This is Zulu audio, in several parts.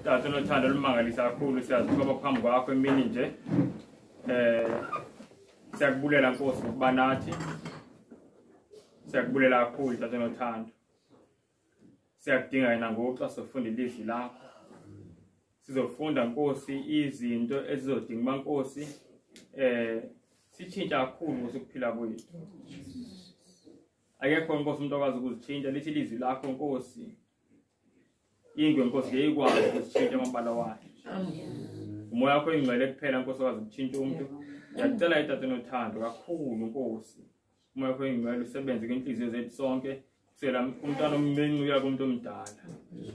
Tata onothando olumangalisa kakhulu, siyazithoba phambi kwakho emini nje. Siyakubulela Nkosi ngokuba nathi. Siyakubulela kakhulu Tata onothando. Siyakudinga yena ngoku xa sizofunda ilizwi lakho. Sizofunda Nkosi izinto ezizodinga uba Nkosi sitshintshe kakhulu Nkosi ukuphila kwethu. Akekho Nkosi umuntu okwazi ukuzitshintsha, lithi ilizwi lakho Nkosi. Ingwe Nkosi ngeke ikwazi ukuzitshintsha amabala wayo. Umoya wakho oyingcwele kuphela Nkosi okwazi ukutshintsha umuntu. Ngiyacela Tata onothando kakhulu Nkosi. Umoya wakho oyingcwele usebenze kwinhliziyo zethu sonke. Kusukela kumntwana omncinci uya kumuntu omdala.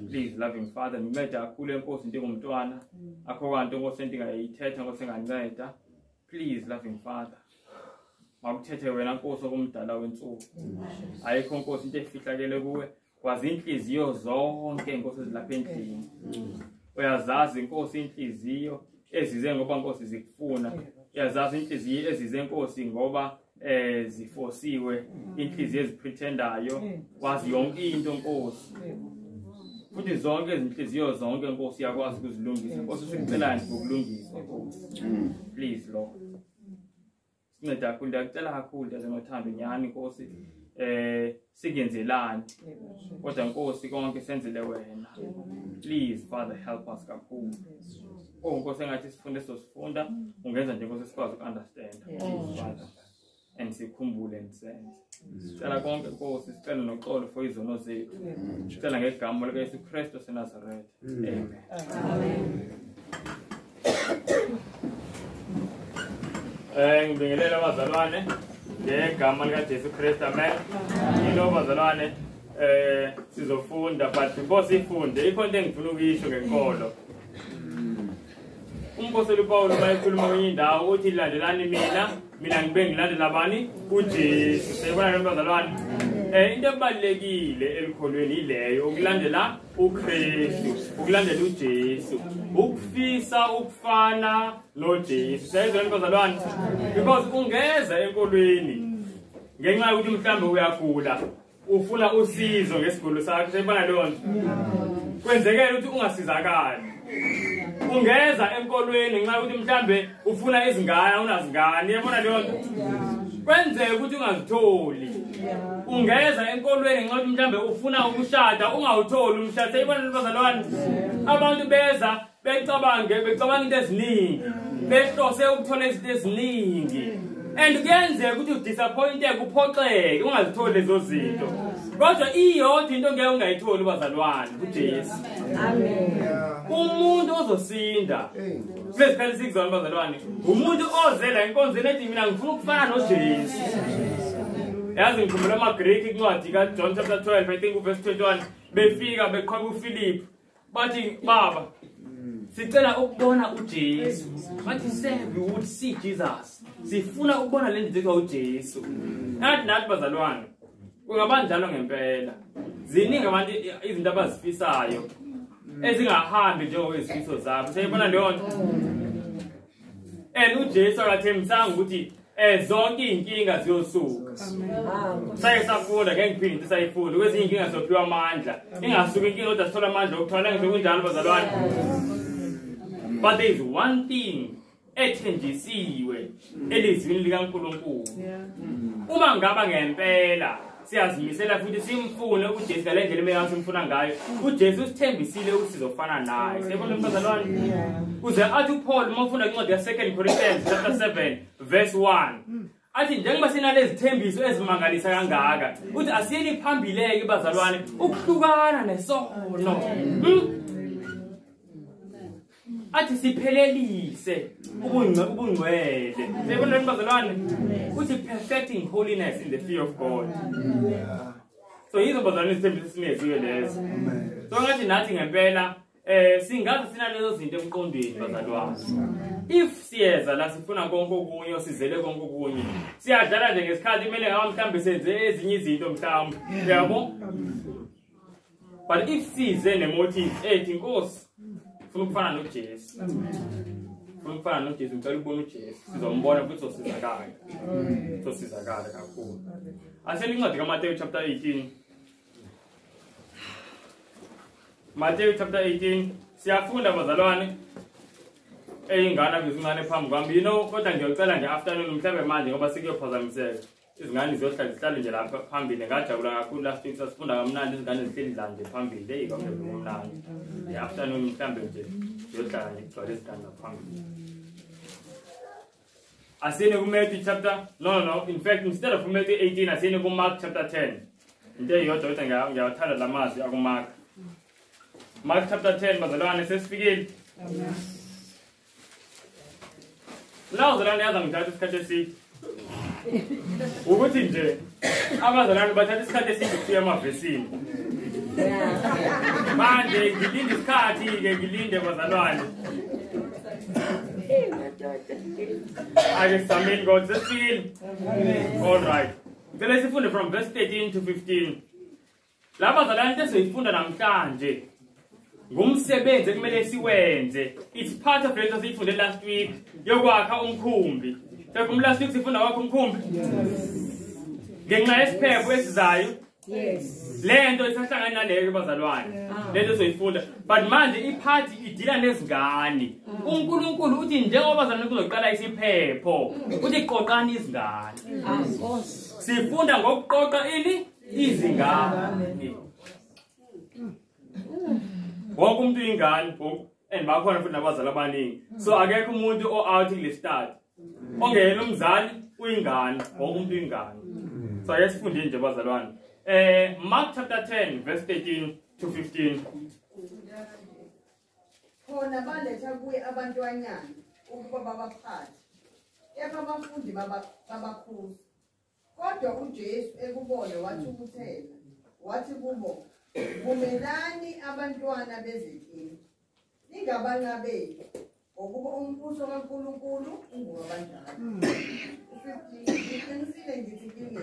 Please loving Father, nginceda kakhulu Nkosi njengomntwana. Akho kwanto Nkosi endingayithetha Nkosi enganceda. Please loving Father, makuthethe wena Nkosi okumdala wensuku. Ayikho Nkosi into efihlakele kuwe. Wazi inhliziyo zonke Nkosi ezilapha endlini. Uyazazi Nkosi inhliziyo ezize ngoba Nkosi zikufuna. Uyazazi inhliziyo ezize Nkosi ngoba zifosiwe, inhliziyo ezipretendayo. Wazi yonke into Nkosi. Futhi zonke izinhliziyo zonke Nkosi uyakwazi ukuzilungisa. Nkosi sikucela nje ukulungisa Nkosi. Please Lord. Sinceda kakhulu, ndiyacela kakhulu Tata nothando nyani Nkosi. Singenzelani kodwa Nkosi konke senzele wena. Please Father help us kakhulu. Oh Nkosi engathi sifunde sosifunda ungenza nje Nkosi sikwazi ukunderstand. Please Father, and sikhumbule nisenze. Sicela konke Nkosi, sicela noxolo for izono zethu. Sicela ngegama likaYesu Kristu waseNazaretha. Amen. Ngibingelela abazalwane ngegama likaJesu Kristu. Amen. Yilo bazalwane, sizofunda, but before sifunde ikhona into engifuna ukuyisho ngenkolo. Umpostoli uPawulu mayekhuluma kwenye indawo uthi landelani mina, mina ngibe ngilandela bani? UJesu. Siyabona ke bazalwane. Into ebalulekile elikholweni ileyo, ukulandela uKristu, ukulandela uJesu, ukufisa ukufana noJesu. Siyayizwa bazalwane? Because ungeza enkolweni ngenxa yokuthi mhlambe uyagula, ufuna usizo ngesigulo sakho, siyibona leyo nto. Kwenzekela ukuthi ungasizakali. Ungeza enkolweni ngenxa yokuthi mhlambe ufuna izingane, unazingane, uyabona leyo nto. Kwenzeka ukuthi ungazitholi. Ungeza enkolweni ngenxa yokuthi mhlambe ufuna ukushada, ungawutholi umshado. Siyibona bazalwane? Abantu beza becabange, becabanga into eziningi, behlose ukuthola izinto eziningi. And kuyenzeka ukuthi udisappointeke, uphoxeke, ungazitholi lezo zinto. Kodwa iyodwa into ngeke ungayitholi bazalwane, uJesu. Amen. Umuntu ozosinda kulezi sikhathi sikuzona bazalwane, umuntu ozela enkonzweni ethi mina ngifuna ukufana noJesu. Yazi ngikhumbula amaGreki incwadi kaJohn chapter 12, I think uverse 21, befika beqhwaba uPhilip, bathi baba sicela ukubona uJesu. Bathi sir, we would see Jesus. Sifuna ukubona le ndlela uJesu. Nathi nathi bazalwane, kungaba njalo ngempela. Ziningi abantu izinto abazifisayo ezingahambi njengoba izifiso zabo. Siyayibona leyo nto. And uJesu akathembisanga ukuthi zonke izinkinga ziyosuka. Saye safunda ngeke ngiphinde into sayifunda. Kwezinye izinkinga siyophiwa amandla. Ingasuki inkinga kodwa sithola amandla okuthwala ngisho kunjalo bazalwane. But there is one thing ethenjisiwe elizwini likaNkulunkulu. Uma ngaba ngempela siyazimisela futhi simfune uJesu ngale ndlela emeka simfuna ngayo, uJesu usithembisile ukuthi sizofana naye. Siyabona bazalwane? Uze athi uPaul uma ufunda incwadi ya2 Corinthians chapter 7 verse 1, athi njengoba sinalezi thembiso ezimangalisa kangaka, uthi asiyeni phambileke bazalwane ukuhlukana nesono. Athi siphelelise ubungcwele. Siyabona bazalwane? Uthi perfecting holiness in the fear of God. So yizo bazalwane izithembiso esingeziwe lezo. So ngathi nathi ngempela singaze sinalezo zinto emqondweni bazalwane. If siyeza la sifuna konke okunye, sizele konke okunye, siyadlala nje ngesikhathi kumele ngabe mhlambe senze ezinye izinto mhlawumbe, uyabo? But if size nemotive ethi Nkosi ufuna ukufana noJesu, ufuna ukufana noJesu, ngicela ukubona uJesu, sizombona futhi sosizakala, sosizakala kakhulu. Asele incwadi kaMateyu chapter 18, Matthew chapter 18. Siyafunda bazalwane. Eyingane abezincane phambi kwami. You know, kodwa ngiyocela nje afternoon mhlawumbe manje ngoba sekuyophazamiseka. Izingane ziyohlala zihlale nje lapha phambili. Ngajabula kakhulu last week sasifunda kamnandi izingane zihleli la nje phambili. Hey, kwamele kumnandi. The afternoon mhlawumbe nje ziyohlala nje kugcwale izingane lapha phambili. Asiyeni ku-Matthew chapter, no, in fact instead of Matthew 18 asiyeni ku-Mark chapter 10. Into eyodwa kodwa ngiyawathanda la mazwi akuMark. Mark chapter 10 bazalwane sesifikile. La bazalwane yaza ngithatha isikhathi eside. Ukuthi nje abazalwane bathatha isikhathi eside ukufika emavesini. Manje ngilinde isikhathi ke ngilinde bazalwane. Ake sameni God sesifikile. All right. Ngicela sifunde from verse 13 to 15. La bazalwane into esizoyifunda namhlanje ngumsebenzi ekumele siwenze. It's part of lento siyifunde last week yokwakha umkhumbi. Sekum last week sifunda wakha umkhumbi. Ngenxa yesiphepho esizayo. Yes. Lento isahlangana naleyo bazalwane. Lento sizoyifunda. But manje ipart idila nezingane. uNkulunkulu uthi njengoba bazalwane kuzoqala isiphepho, uthi qoqani izingane. Sifunda ngokuqoqa ini izingane. Wonke umuntu uyingane, and bakhona futhi nabazali abaningi. So akekho umuntu o-out kule start. Ongeyena umzali uyingane, wonke umuntu uyingane. So ake sifunde nje bazalwane. Mark chapter 10 verse 13 to 15. Khona baletha kuye abantwanyana ukuba babaphathe, kepha abafundi babakhuza. Kodwa uJesu ekubona wathukuthela, wathi kubo, vumelani abantwana beze kimi, ningabanqabeli, ngokuba umbuso kaNkulunkulu ungowabanjalo. Ngiqinisile ngithi kini,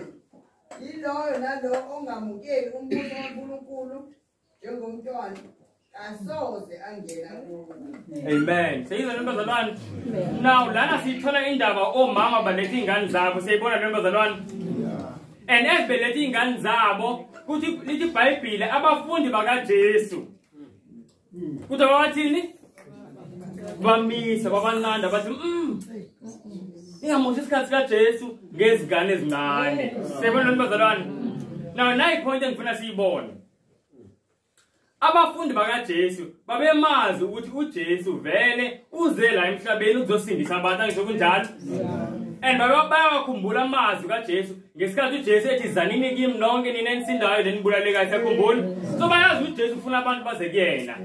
yiloyo nalowo ongamukeli umbuso kaNkulunkulu njengomntwana kasoze angena kuwo. Amen. Seyizwa le bazalwane. Now lana sithola indaba omama baletha ingane zabo. Siyibona le bazalwane. And as beletha ingane zabo kuthi lithi iBhayibheli abafundi bakaJesu. Kuthi bathini? Bamisa babanqanda bathi ningamoshi isikhathi sikaJesu ngezingane ezincane. Siyibona le bazalwane. Now nayi point engifuna siyibone. Abafundi bakaJesu babemazi ukuthi uJesu vele uze la emhlabeni ukuzosindisa abantu, angisho kunjalo? And bayawakhumbula amazwi kaJesu ngesikhathi uJesu ethi zanini kimi nonke nina enisindayo nenibulalekayo, siyakhumbula? So bayazi uJesu ufuna abantu baze kuyena.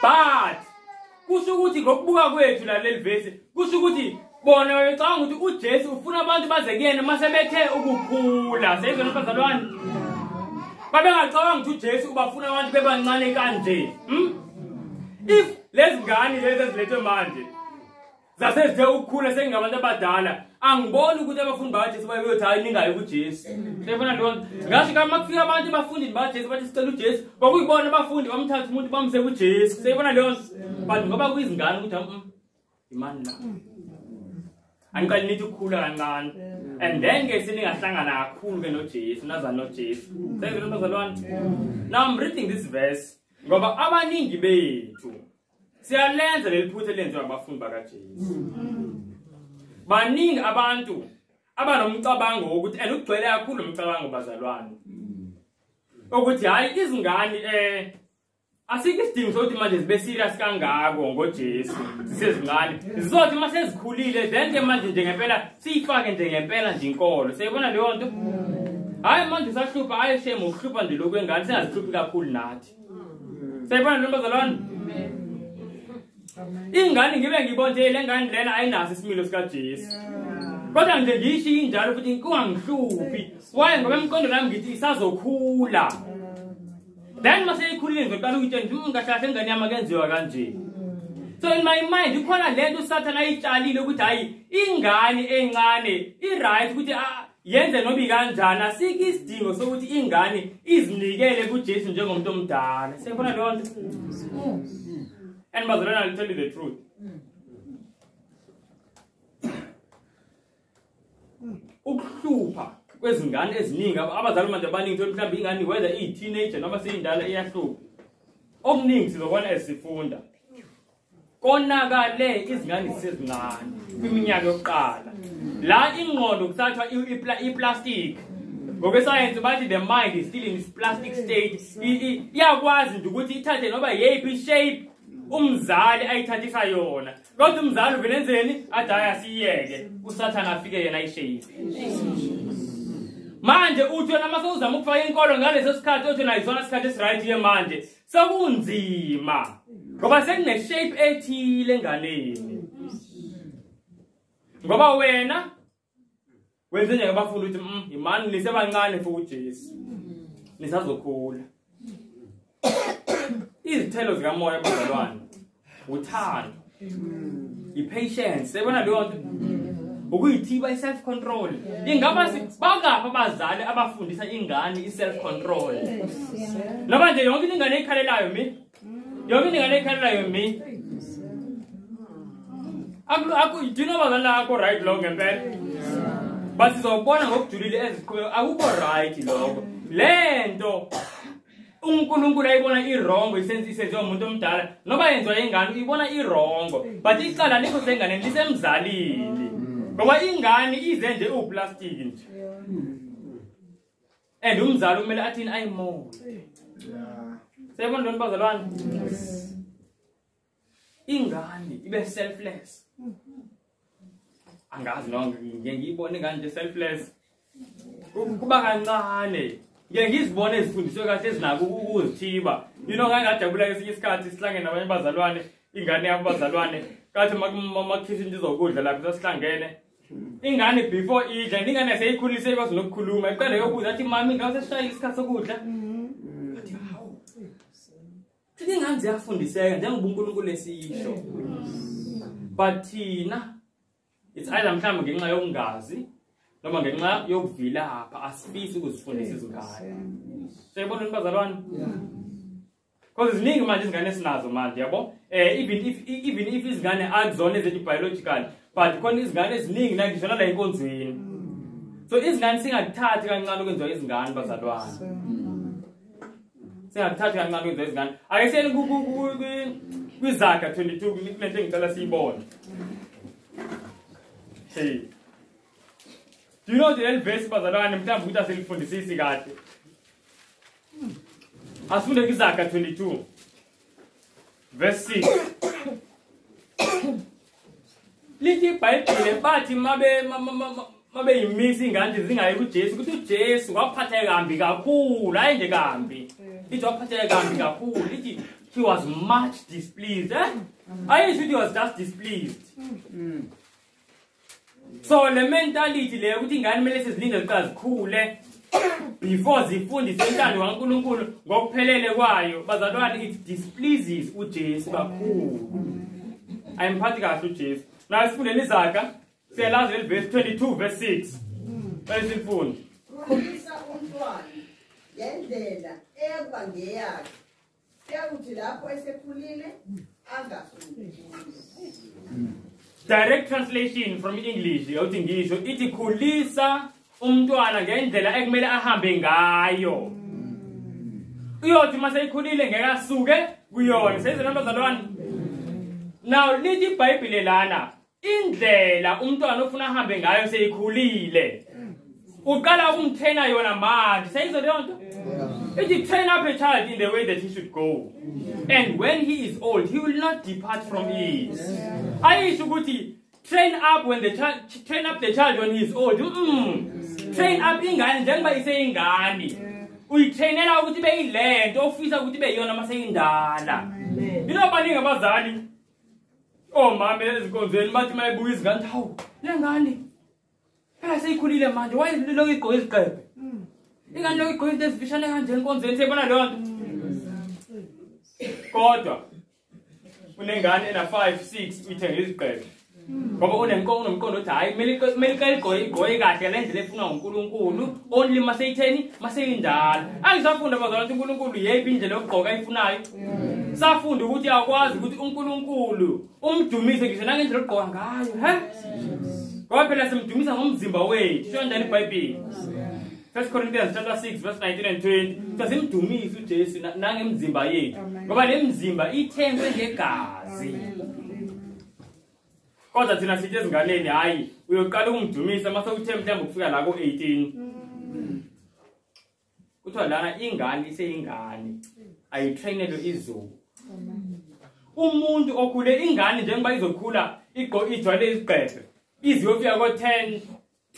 But kusho ukuthi ngokubuka kwethu la leli vesi, kusho ukuthi bona babecabanga ukuthi uJesu ufuna abantu baze kuyena mase bethe ukukhula. Seyizona bazalwane? Babengacabanga ukuthi uJesu ubafuna abantu bebancane kanje. If lezi ngane lezi ezilethwe manje zasezithe ukukhula sengingabantu abadala, angiboni ukuthi abafundi bakaJesu babeyothi hayi ningayi kuJesu. Siyabona leyo nto. Ngasho kama kufika abantu abafundini bakaJesu bathi sicela uJesu, kwakuyibona abafundi bamthatha umuntu bamse kuJesu. Siyabona leyo nto. But ngoba kuyizingane ukuthi imani la. Aniqali nithi ukukhula kancane. And then ke seningahlangana kakhulu ke noJesu, nazana noJesu. Siyabona bazalwane. Now I'm reading this verse ngoba abaningi bethu siyalenza leli phutha elenziwa abafundi bakaJesu. Baningi abantu abanomcabango wokuthi and ugcwele kakhulu umcabango bazalwane. Ukuthi hayi izingane asikho isidingo sokuthi manje zibe serious kangako ngoJesu zisezingane. Zizothi mase zikhulile then ke manje nje ngempela siyifake nje ngempela nje inkolo. Siyibona leyo nto? Hayi manje usahlupha, hayi shame ukuhlupha nje lokhu engane singazihluphi kakhulu nathi. Siyibona leyo bazalwane? Ingane ngibe ngibona nje le ngane lena ayinaso isimilo sikaJesu. Kodwa nje ngisho injalo futhi kungangihluphi. Why? Ngoba emqondo nami ngithi isazokhula. Then mase ikhulile ngizoqala ukuyitshela nje kahle kahle ingane yami akenziwa kanje. So in my mind ikhona lento uSathane ayitshalile ukuthi hayi ingane encane i-right ukuthi yenze noba kanjani, asikho isidingo sokuthi ingane izinikele kuJesu njengomuntu omdala. Siyabona leyo nto? And bazalwane, I'll tell you the truth. Ukuhlupha kwezingane eziningi, abazali manje abaningi thola mhlawumbe ingane whether iyi-teenager noma seyindala iyahlupha. Okuningi sizobona esifunda. Konakale izingane zisezincane kwiminyaka yokuqala. La ingqondo kuthathwa i-plastic. Ngokwesayensi bathi the mind is still in its plastic state. Iyakwazi nje ukuthi ithathe noba yeyiphi shape umzali ayithathisa yona. Kodwa umzali uvele enzeni? Athi hayi asiyeke. USathane afike yena ayishape. Manje uthi wena mase uzama ukufaka inkolo ngaleso sikhathi uthi na isona sikhathi esiright ke manje. Sekunzima. Ngoba sekune shape ethile enganeni. Ngoba wena wenze nje abafundi ukuthi imani nisebancane for uJesu. Nisazokhula. Izithelo zikamoya bazalwane. Uthando. I-patience, siyabona leyo nto. Ukuyithiba i-self control. Ingaba bangapha abazali abafundisa ingane i-self control. Noma nje yonke ingane ekhalelayo mi. Yonke ingane ekhalelayo mi. Aku do you know bazali akho right lo ngempela? But sizobona ngokujulile eziqhubeka akukho right lokho. Lento uNkulunkulu ayibona iwrong isenziwa umuntu omdala noba yenziwa ingane uyibona iwrong, but icala likho senganeni lisemzalini. Ngoba ingane ize nje uwuplastic nje. And umzali kumele athini ayimole. Siyabona ntoni bazalwane? Ingane ibe selfless. Angazi noma ngike ngiyibone ingane nje selfless. Kuba kancane. Ngike ngizibone ezifundiswe kahle ezinako ukuzithiba. You know ngangajabula kesinye isikhathi sihlangene nabanye bazalwane, ingane yabo bazalwane, kathi makukhishwa into izokudla lapho sasihlangene. Ingane before idla, ingane seyikhulise ikwazi nokukhuluma. Iqale yokubuza athi mami ngabe sesishayile isikhathi sokudla. Athi hawu. Thina ingane ziyafundiseka njengoba uNkulunkulu esisho. But thina it's either mhlawumbe ngenxa yokungazi noma ngenxa yokuvilapha asifisi ukuzifundisa izingane. Siyabona bazalwane? Because ziningi manje izingane esinazo manje yabo. Even if izingane akuzona ezethu biological, but khona izingane eziningi la ngisho la enkonzweni. So izingane singakuthathi kancane ukwenziwa izingane bazalwane. Singakuthathi kancane ukwenziwa izingane. Ake siyeni kwiZaga 22 kunento engicela siyibone. Hey. Do you know the verse bazalwane mhlawumbe ukuthi asilifundisisi kahle. Asifunde kwiZaga 22 verse 6. Lithi iBhayibhile bathi mabe yimisa ingane zingayi kuJesu ukuthi uJesu waphatheka kambi kakhulu, hayi nje kambi. Lithi waphatheka kambi kakhulu, lithi he was much displeased. Ayisho he was just displeased. So le mentality le ukuthi ingane kumele sizilinde ziqale zikhule before zifundise intando kaNkulunkulu ngokuphelele kwayo bazalwane, it displeases uJesu kakhulu. Ayimphathi kahle uJesu. Na sifundeni iZaga, siyalazi leli verse 22 verse 6. Bese sifunde. Khulisa umntwana ngendlela eba ngeyakhe. Kuyakuthi lapho esekhulile angasuki. Direct translation from English yokuthi ngisho ithi khulisa umntwana ngendlela ekumele ahambe ngayo. Uyothi maseyikhulile ngeke asuke kuyona. Seyizona bazalwane. Now lithi iBhayibhile lana indlela umntwana ofuna ahambe ngayo seyikhulile. Uqala ukumtraina yona manje. Seyizona leyo nto? Ithi train up a child in the way that he should go. And when he is old, he will not depart from it. Ayisho ukuthi train up when the child train up the child when he is old. Train up ingane njengoba iseyingane. Uyitrainela ukuthi ibe yilento ofisa ukuthi ibe yiyona maseyindala. You know baningi abazali omama ezinkonzweni bathi mayibuka izingane hawu le ngane phela seyikhulile manje why lokhu igqoke iziqephe. Ingane lokhu igqoke into ezifishane kanje enkonzweni siyibona leyo nto. Kodwa unengane ena 5 6 uyithengela iziqephe. Ngoba unomqondo uthi hayi kumele igqoke igqoke kahle le ndlela efunwa uNkulunkulu only maseyitheni maseyindala. Angisafunda bazalwane ukuthi uNkulunkulu yeyiphi indlela yokugqoka ayifunayo. Safunda ukuthi akwazi ukuthi uNkulunkulu umdumise ngisho nangendlela ogqoka ngayo, he? Ngoba phela simdumisa ngomzimba wethu. Sho njani iBhayibheli? 1 Corinthians chapter 6 verse 19 and 20. Kuthiwa simdumise uJesu nangemzimba yethu. Ngoba le mzimba ithengwe ngegazi. Kodwa thina sithi ezinganeni hayi uyoqala ukungidumisa mase uthe mhlawumbe ukufika la ko-18. Kuthiwa lana ingane iseyingane ayitrainelwe izulu. Umuntu okhule ingane njengoba izokhula ijwayele izigqebhe iziyofika ko-10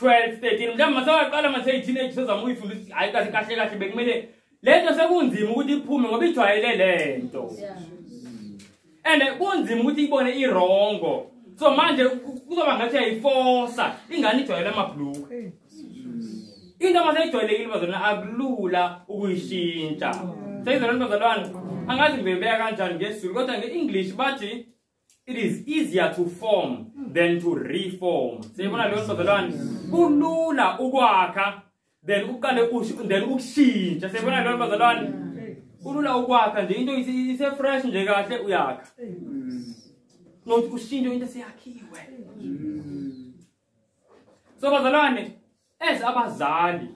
12 13 mhlawumbe masewaqala mase yi-teenage sezama uyifundisa hayi kahle kahle kahle bekumele lento sekunzima ukuthi iphume ngoba ijwayele lento. And kunzima ukuthi ibone irongo. So manje kuzoba ngathi ayiforsa ingane ijwayele amabhluku. Into maseyijwayelekile bazalwane akulula ukuyishintsha. Seyizalwane bazalwane angazi ngibeka kanjani ngesiZulu kodwa nge-English bathi it is easier to form than to reform. Siyibona leyo bazalwane kulula ukwakha than uqale then ukushintsha. Siyibona leyo bazalwane kulula ukwakha nje into ise fresh nje kahle uyakha. Not ushintshe into esiyakhiwe. So bazalwane as abazali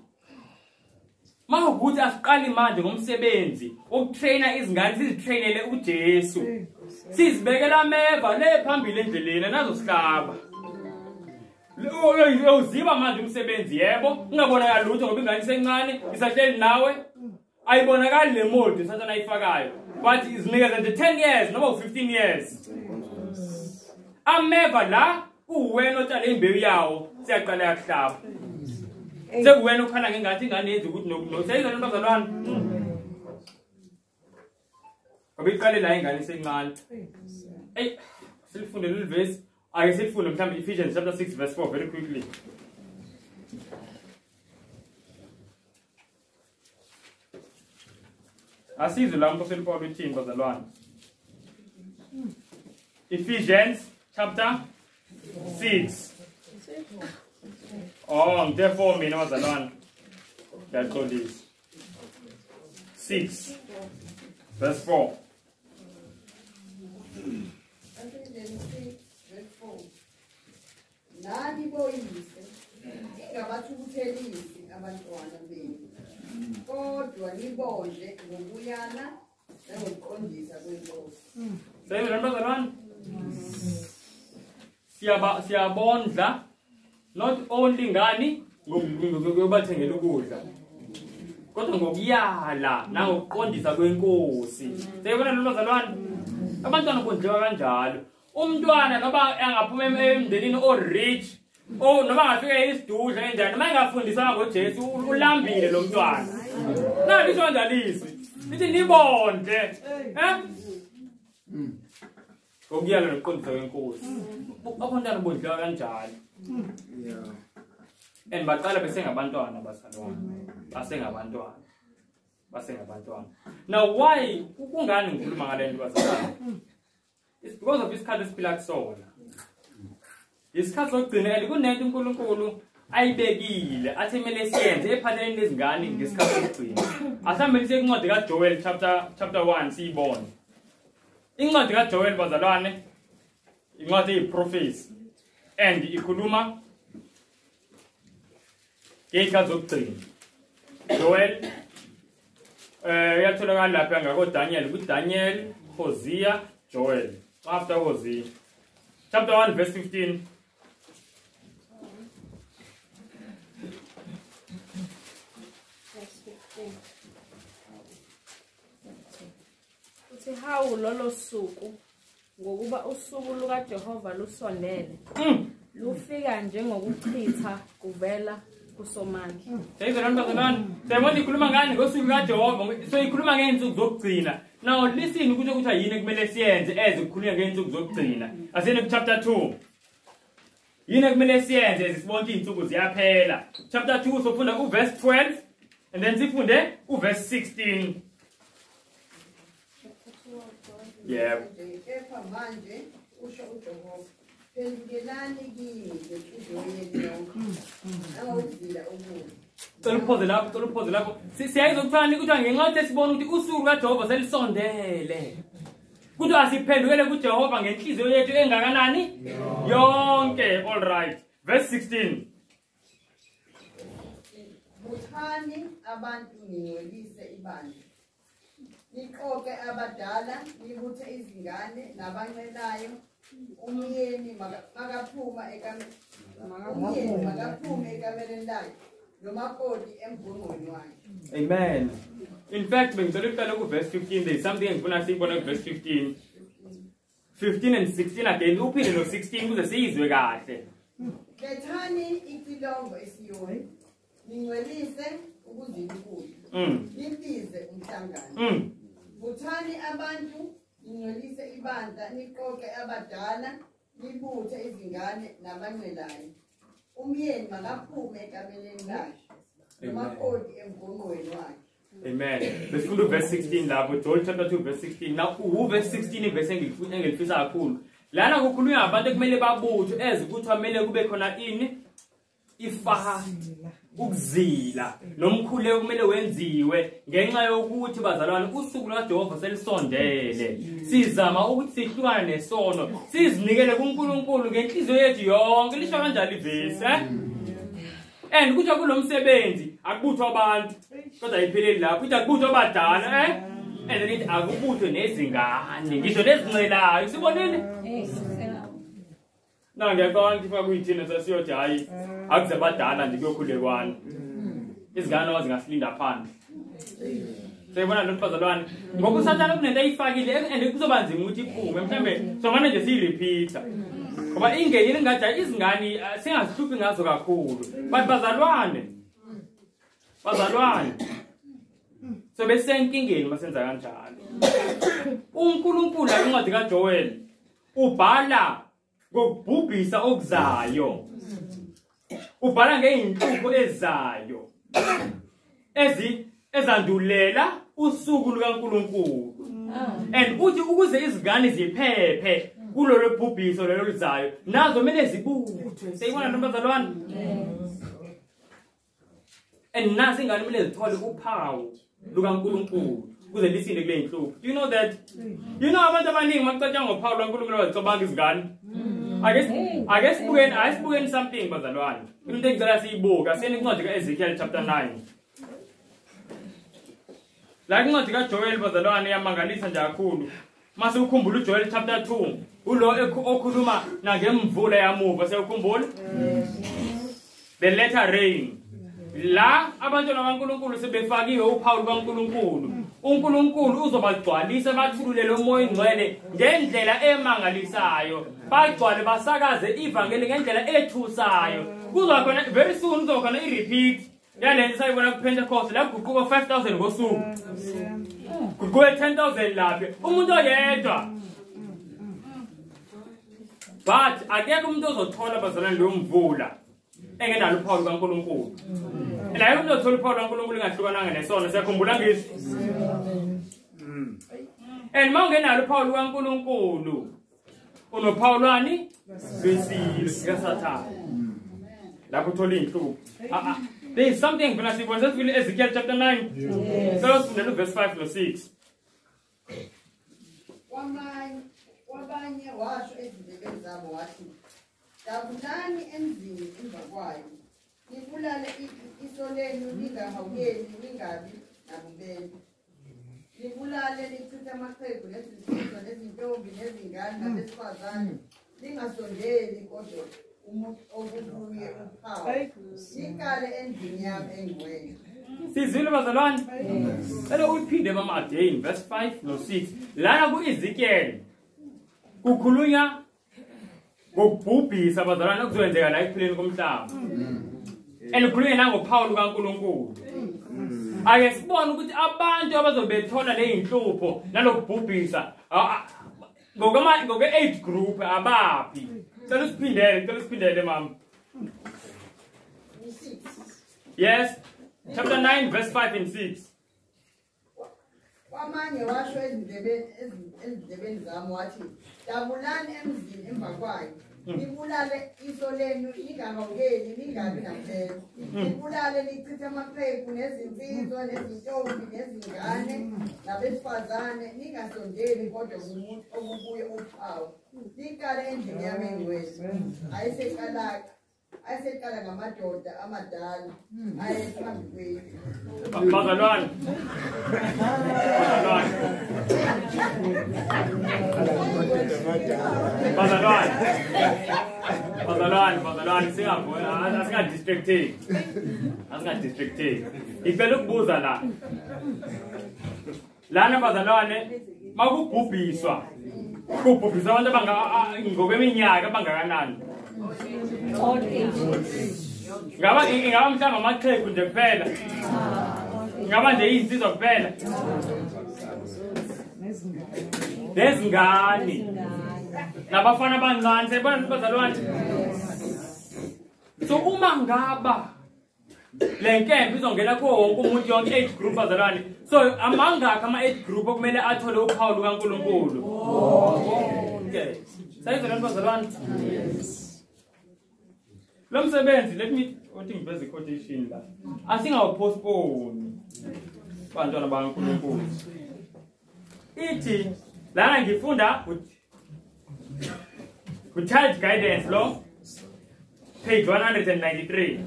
mawukuthi asiqali manje ngomsebenzi wokutraina izingane sizitrainele uJesu. Sizibekela ameva le phambili endleleni nazosihlaba. Uziba manje umsebenzi yebo ungabonakali lutho ngoba ingane isencane isahleli nawe ayibonakali le mold sathana ayifakayo but izinikeza nje 10 years noma u15 years. Ameva la uwena otshale imbewu yawo siyaqala yakuhlaba. Sekuwena okhala ngengathi ingane yenza ukuthi nokuno. Seyizona bazalwane. Ngoba iqale la ingane isencane. Ey, silifunde leli verse. Ake silifunde mhlawumbe Ephesians chapter 6 verse 4 very quickly. Asizwe la umpostoli Paul uthini bazalwane. Ephesians chapter 6. Oh, therefore mina bazalwane ngiyaxolisa. 6 verse 4. Nani boyise ningabathukuthelisi abantwana benu kodwa nibondle ngokuyala nangokuqondisa kwenkosi. Seyizwa bazalwane? Siyabondla not only ngani ngokubathengela ukudla kodwa ngokuyala nangokuqondisa kwenkosi. Seyibona lo bazalwane? Abantwana bondliwa kanjalo. Umntwana noba angaphuma emndenini o-rich o noma angafika isidudla kanjani noma engafundiswanga ngoJesu ulambile lo mntwana. Nalisho kanjalo izwi lithi nibondle ngokuyala nokuqondisa kwenkosi. Abantwana bondliwa kanjalo. And baqala besengabantwana bazalwane. Basengabantwana. Basengabantwana. Now why kungani ngikhuluma ngale nto bazalwane? It's because of isikhathi esiphila kusona. Isikhathi sokugcina and kunento uNkulunkulu ayibekile athi kumele siyenze ephatheleni nezingane ngesikhathi sokugcina. Asambe siye incwadi kaJoel chapter 1 siyibone. Incwadi kaJoel bazalwane incwadi eyiprofesi and ikhuluma ngezikhathi zokugcina. Joel uyatholakala lapha ngako Daniel, kuDaniel, Hosea, Joel. After Hosea. Chapter 1 verse 15. Verse 15. Uthi hawu lolo suku ngokuba usuku lukaJehova lusondele. Lufika njengokuchitha kuvela kuSomandla. Seyizona bazalwane. Siyabona ikhuluma ngani ngosuku lukaJehova. So ikhuluma ngeensuku zokugcina. Now listen ukuthi ukuthi yini kumele siyenze as ukukhulunywa ngeensuku zokugcina. Asiyeni ku chapter 2. Yini kumele siyenze sibone izinsuku ziyaphela. Chapter 2 sofunda uverse 12 and then sifunde uverse 16. Yeah. Kepha manje usho uJehova phendukelani kimi ngenhliziyo yenu yonke nangokuzila okubi. Cela uphoze lapho, cela uphoze lapho. Siyayizwa kuthani ukuthi ngenxa esibona ukuthi usuku lukaJehova selisondele. Kuthi asiphendukele kuJehova ngenhliziyo yethu engakanani? Yonke. All right. Verse 16. Buthani abantu ningcwelise ibandla. Niqoqe abadala, nibuthe izingane nabancelayo. Umyeni makaphume ekameleni lakhe nomakoti emgonqweni wakhe. Amen. In fact, bengicela ukuqala ku verse 15. There is something engifuna siyibone ku verse 15. 15 and 16 again. Uphinde no 16 ukuze siyizwe kahle. Lethani icilongo eSiyoni, ningcwelise ukuzila ukudla. Nibize umhlangano. Buthani abantu, ningcwelise ibandla, niqoqe abadala, nibuthe izingane nabancelayo. Umyeni makaphume ekameleni lakhe nomakoti emgonqweni wakhe. Amen. Besifunda verse 16 lapho, Joel chapter 2 verse 16. Now uverse 16 iverse engilifisa kakhulu. Lana kukhulunywa abantu ekumele babuthwe ezikuthi kumele kube khona ini ifast, ukuzila nomkhuleko kumele wenziwe ngenxa yokuthi bazalwane usuku lwaJehova selisondele. Sizama ukuthi sihlukane nesono, sizinikele kuNkulunkulu ngenhliziyo yethu yonke. Lisho kanjalo ivesi, eh? And kuthiwa kulomsebenzi akubuthwa abantu, kodwa ayipheleli lapho, ithi akubuthwa abadala, eh? And then ithi akubuthwe nezingane, ngisho nezincelayo. Sibonile? Na ngiyacabanga ukuthi faka kuyithina sasiyothi hayi akuze abadala nje kuyokhulekwana. Izingane ozingasilinda phandle. Siyibona lo mfazalwane ngoba uSathane kunento ayifakile and kuzoba nzima ukuthi iphume, mhlambe somane nje siyirepeater. Ngoba ingenile ngathi izingane singazihluphi ngazo kakhulu. But bazalwane so besenkingeni masenza kanjalo. uNkulunkulu incwadi kaJoel ubhala ngokubhubhisa okuzayo. Ubhala ngeinhlupho ezayo ezandulela usuku lukaNkulunkulu. And uthi ukuze izingane ziphephe kulolo bhubhiso lelo lizayo, nazo kumele zibuthwe. Seyibona ntombazalwane? And nazo ingane kumele zithole uphawu lukaNkulunkulu ukuze lisinde kule inhlupho. Do you know that? You know abantu abaningi macatshanga ngophawu lukaNkulunkulu bazicabanga izingane. Ake sibukeni something bazalwane. Into engicela siyibuka, asiyeni incwadi kaEzekiel chapter 9. La incwadi kaJoel bazalwane iyamangalisa nje kakhulu. Mase ukhumbula uJoel chapter 2, ulo okhuluma nangemvula yamuva, siyakhumbula? The latter rain. La abantwana baNkulunkulu sebefakiwe uphawu lukaNkulunkulu. uNkulunkulu uzobagcwalisa bathululele uMoya oNgcwele ngendlela emangalisayo. Bagcwale basakaze ivangeli ngendlela ethusayo. Kuzoba khona very soon kuzoba khona i-repeat yalento sayibona ku-Pentecost la kuguquka 5000 ngosuku. Kuguquka 10,000 lapha umuntu oyedwa. But akekho umuntu ozothola bazalwane leyo mvula engenalo uphawu lukaNkulunkulu. Naye umuntu ozothola uphawu lukaNkulunkulu engahlukananga nesono. Siyakhumbula ngisho. And mawungenalo uphawu lukaNkulunkulu unophawu lwani? Lwesilo sikaSathane. Lapho uthola inhlupho. There is something ngifuna sibone sesifile Ezekiel chapter 9. So sifundele verse 5 no 6. Kwabanye washo ezindlebeni zabo wathi, dabulani emzini emva kwayo, nibulale iso lenu ningahawukeli ningabi nabubele. Nibulale nichithe amaqhegu nezinsizwa nezintombi nezingane nabesifazane, ningasondeli kodwa umuntu okubuye uphawu, nikale endlini yami engcwele. Sizwile bazalwane? Cela uyiphinde mama again verse 5 no 6. Lana ku-Ezekiel kukhulunywa ngokubhubhisa bazalwane okuzokwenzeka la ekuphileni komhlaba. And kukhulunywa nangophawu lukaNkulunkulu. Ake sibone ukuthi abantu abazobethola le inhlupho nalokubhubhisa ngoke-age group abaphi. Cela usiphindele mama. Yes, chapter 9 verse 5 and 6. Kwamanye washo ezindlebeni zami wathi, dabulani emzini emva kwayo, nibulale iso lenu ningahawukeli ningabi nabubele. Nibulale nichithe amaqhegu nezinsizwa nezintombi nezingane nabesifazane, ningasondeli kodwa kumuntu okubuye uphawu, nikale endlini yami engcwele. Ayeseqala ngamadoda amadala ayephambi kwethu. Bazalwane. Bazalwane. Bazalwane. Bazalwane, bazalwane singa distracting. Asinga distracting. Ngicela ukubuza la. Lana bazalwane makubhubhiswa. Kubhubhiswa abantu abanga ngokweminyaka abangakanani? Old age. Ngaba ingaba mhlawumbe amaxhegu nje kuphela. Ngaba nje izinsizwa kuphela. Nezingane. Nabafana abancane sebona bazalwane. So uma ngaba le nkembe izongena kuwo wonke umuntu yonke age group bazalwane. So amangakhi ama age group okumele athole uphawu lukaNkulunkulu? Bonke. Sayizwa lento bazalwane? Lo msebenzi let me uthi ngiveze quotation la. Asingawupostpone bantwana bakaNkulunkulu. Ithi lana ngifunda ku child guidance lo page 193.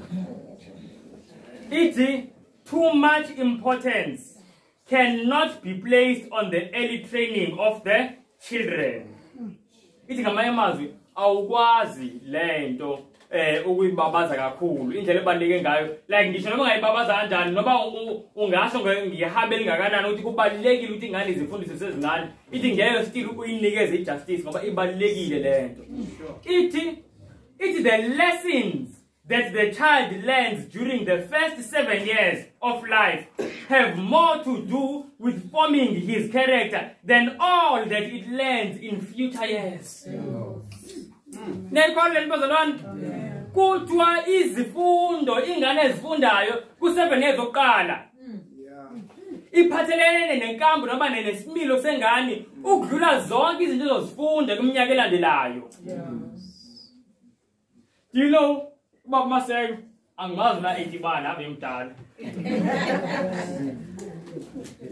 Ithi too much importance cannot be placed on the early training of the children. Ithi ngamanye amazwi awukwazi lento ukuyibabaza kakhulu indlela ebaluleke ngayo like ngisho noma ungayibabaza kanjani noma ungasho ngihambe elingakanani ukuthi kubalulekile ukuthi ingane izifundiswe sezincane ithi ngeke still uyinikeze ijustice ngoba ibalulekile lento. Ithi the lessons that the child learns during the first 7 years of life have more to do with forming his character than all that it learns in future years. Niyayikholwa lento bazalwane? Kuthiwa izifundo ingane ezifundayo ku-7 years oqala iphathelene nenkambo noma nesimilo sengane ukudlula zonke izinto ezozifunda kwiminyaka elandelayo. Do you know ubaba Maseko angimazi na 81 abe mdala.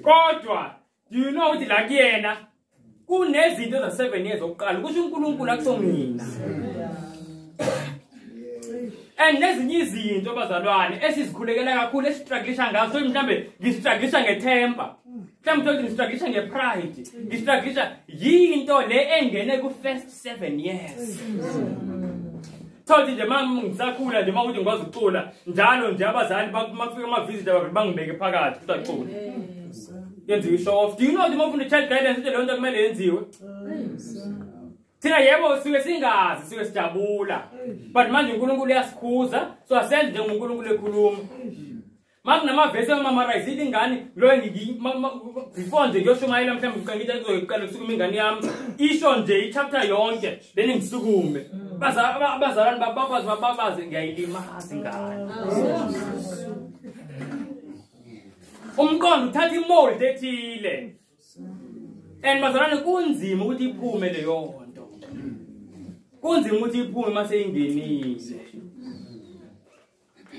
Kodwa do you know ukuthi la kuyena kunezinto za 7 years oqala kusho uNkulunkulu akusho mina. And nezinye izinto bazalwane esizikhulekela kakhulu esistrugglisha ngazo so mhlambe ngistrugglisha ngetemper mhlambe uthi ngistrugglisha ngepride ngistrugglisha yinto le engene ku first 7 years. Thothi nje mama ngisakhula nje mawuthi ngikwazi ukucula njalo nje abazali makufika ama visitor bangibeke phakathi kusacula yenziwe show off. Do you know ukuthi mawufunda child guidance into leyo nto kumele yenziwe? Thina yebo suke singazi suke sijabula but manje uNkulunkulu uyasikhuza so asenze njengoNkulunkulu ekhuluma. Makunamavesi amamarize ingane lo before nje ngiyoshumayela mhlawumbe ngithi kuzoqala kusukuma ingane yami isho nje ichapter yonke then ngisukume abazalwane bababaze bababaze ngiyayilimaza ingane. Umqondo uthatha imold ethile and bazalwane kunzima ukuthi iphume leyo nto. Kunzima ukuthi iphume mase ingenile.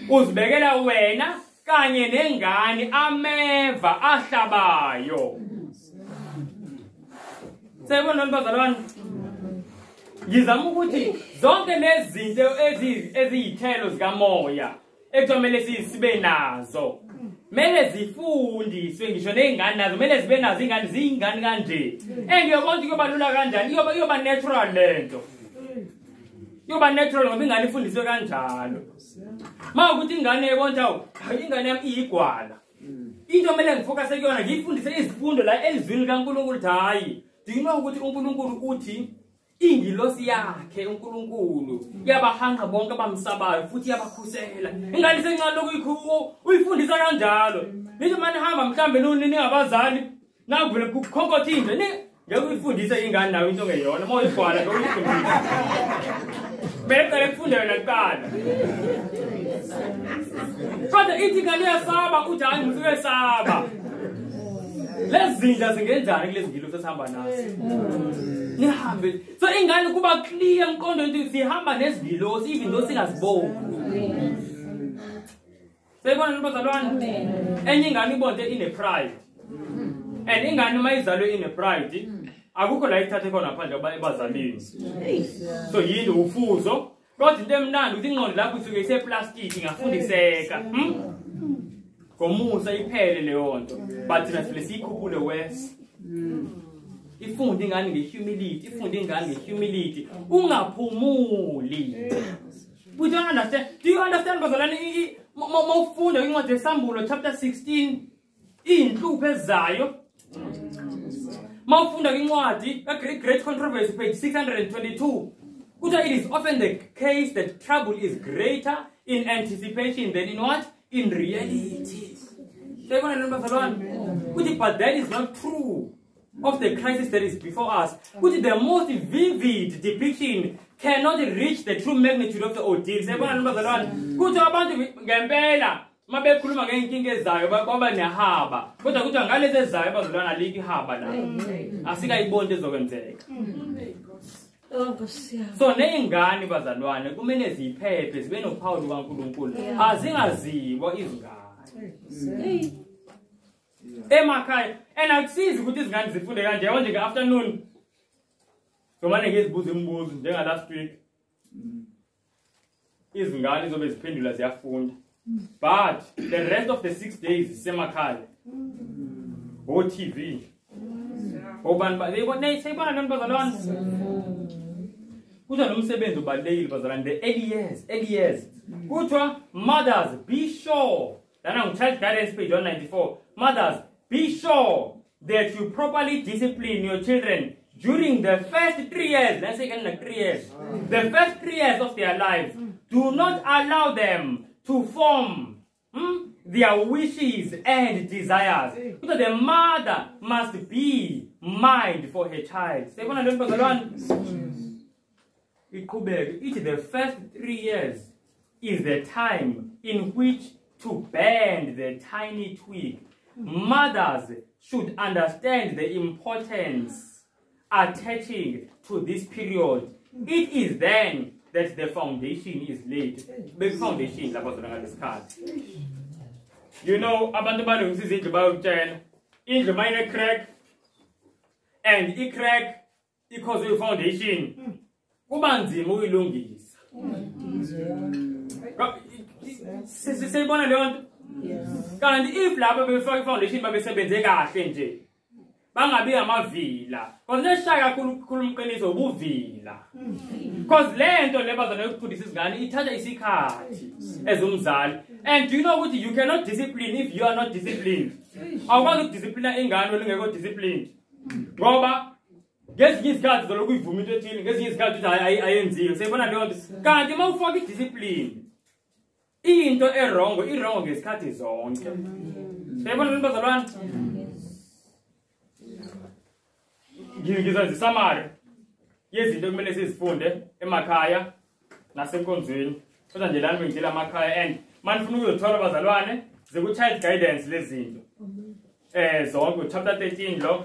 Uzibekela wena kanye nengane ameva ahlabayo. Siyabona bazalwane? Ngizama ukuthi zonke lezi zinto eziyithelo zikamoya ekufanele sibe nazo mele zifundiswe ngisho nezingane nazo mele zibe nazo ingane ziyingane kanje. Engiyobona ukuthi kuyoba lula kanjani iyoba natural lento. Iyoba natural ngoba ingane ifundiswe kanjalo. Ma ukuthi ingane yebona hawu ingane yami iyigwala. Into mele ngifocus kuyona ngiyifundise izifundo la elizwini likaNkulunkulu hayi. Do you know ukuthi uNkulunkulu uthi ingilosi yakhe uNkulunkulu yabahanqa bonke abamsabayo futhi yabakhusela. Ingane isencane lokhu uyifundisa kanjalo. Nithi manje hamba mhlambe ningabazali nakuvele kukhonkotha into ngeke uyifundise ingane nayo into ongeyona uma uyigwala ngeke uyifundise. Bese kufunde yona kuqala. Kodwa ithi ingane iyasaba uthi hayi umuntu uyesaba. Lezi zinja zingenjani kulezi ngilosi esihamba nazo? Nihambe. So ingane kuba clear emqondweni ukuthi sihamba nezingilosi even though singaziboni. Siyibona bazalwane? Enye ingane ibonde ine pride. And ingane uma izalwe ine pride akukho la ithathe khona phandle kuba ebazalini. So yini ufuzo Kodwa into emnandi ukuthi ingqondo lapho isuke iseplastic ingafundiseka. Ngomusa iphele leyo nto. But thina sivele siyikhuphule worse. Ifunde ingane ngehumility, ifunde ingane ngehumility. Ungaphumuli. We don't understand. Do you understand bazalwane mawufunda incwadi yeSambulo chapter 16 izinhlupho ezayo? Mawufunda incwadi Great Controversy page 622 kuthiwa it is often the case that trouble is greater in anticipation than in what? In reality. Siyayibona le nto bazalwane? Kuthi but that is not true of the crisis that is before us. Kuthi the most vivid depiction cannot reach the true magnitude of the ordeal. Siyayibona le nto bazalwane? Kuthi abantu ngempela mabekhuluma ngey'nkinga ezayo baba nehaba. Kodwa kuthiwa ngalezi ezayo bazalwane alikho ihaba la. Asikayiboni into ezokwenzeka. So ney'ngane bazalwane kumele ziphephe zibe nophawu lukaNkulunkulu. Azingaziwa izingane. Emakhaya and akusizi ukuthi izingane zifunde kanje yabo nje nge-afternoon. Ngomane ngizibuza imibuzo njenga last week. Izingane zobe ziphendula ziyafunda. But the rest of the 6 days isemakhaya. O TV. Obani ba seyibona le nto bazalwane. Kuthiwa lo msebenzi ubalulekile bazalwane the early years, early years. Kuthiwa mothers be sure. Lana ngu-Child Guidance page 194. Mothers be sure that you properly discipline your children during the first 3 years. Let's say 3 years. The first 3 years of their lives. Do not allow them to form their wishes and desires. Because the mother must be mind for her child. Siyabona le nto bazalwane? Iqhubeke ithi the first 3 years is the time in which to bend the tiny twig. Mothers should understand the importance attaching to this period. It is then that the foundation is laid. Big foundation lapho ngalesikhathi. You know abantu balungisa izindlu bayokutshela indlu mayine crack and i-crack i-cause i-foundation kuba nzima ukuyilungisa. Siyibona leyo nto? Kanti if labo befaka i-foundation babesebenze kahle nje bangabi amavila. Because leshaya kakhulu ukukhuluma iqiniso ubuvila. Because le nto le bazana yokufundisa izingane ithatha isikhathi as umzali. And do you know ukuthi you cannot discipline if you are not disciplined. Awukwazi ukudisciplina ingane olungekho disciplined. Ngoba ngezinye izikhathi zolokhu uyivuma into ethile, ngezinye izikhathi uthi ayenziwe. Siyibona leyo nto. Kanti uma ufaka i-discipline into erongo irongo ngesikhathi zonke. Siyibona le bazalwane? Ngizokwenza isummary yezinto ekumele sizifunde emakhaya nasenkonzweni. Kodwa nje lana bengitshela amakhaya and manifuna ukuzothola bazalwane ziku-child guidance lezinto. Zonke chapter 13 lo.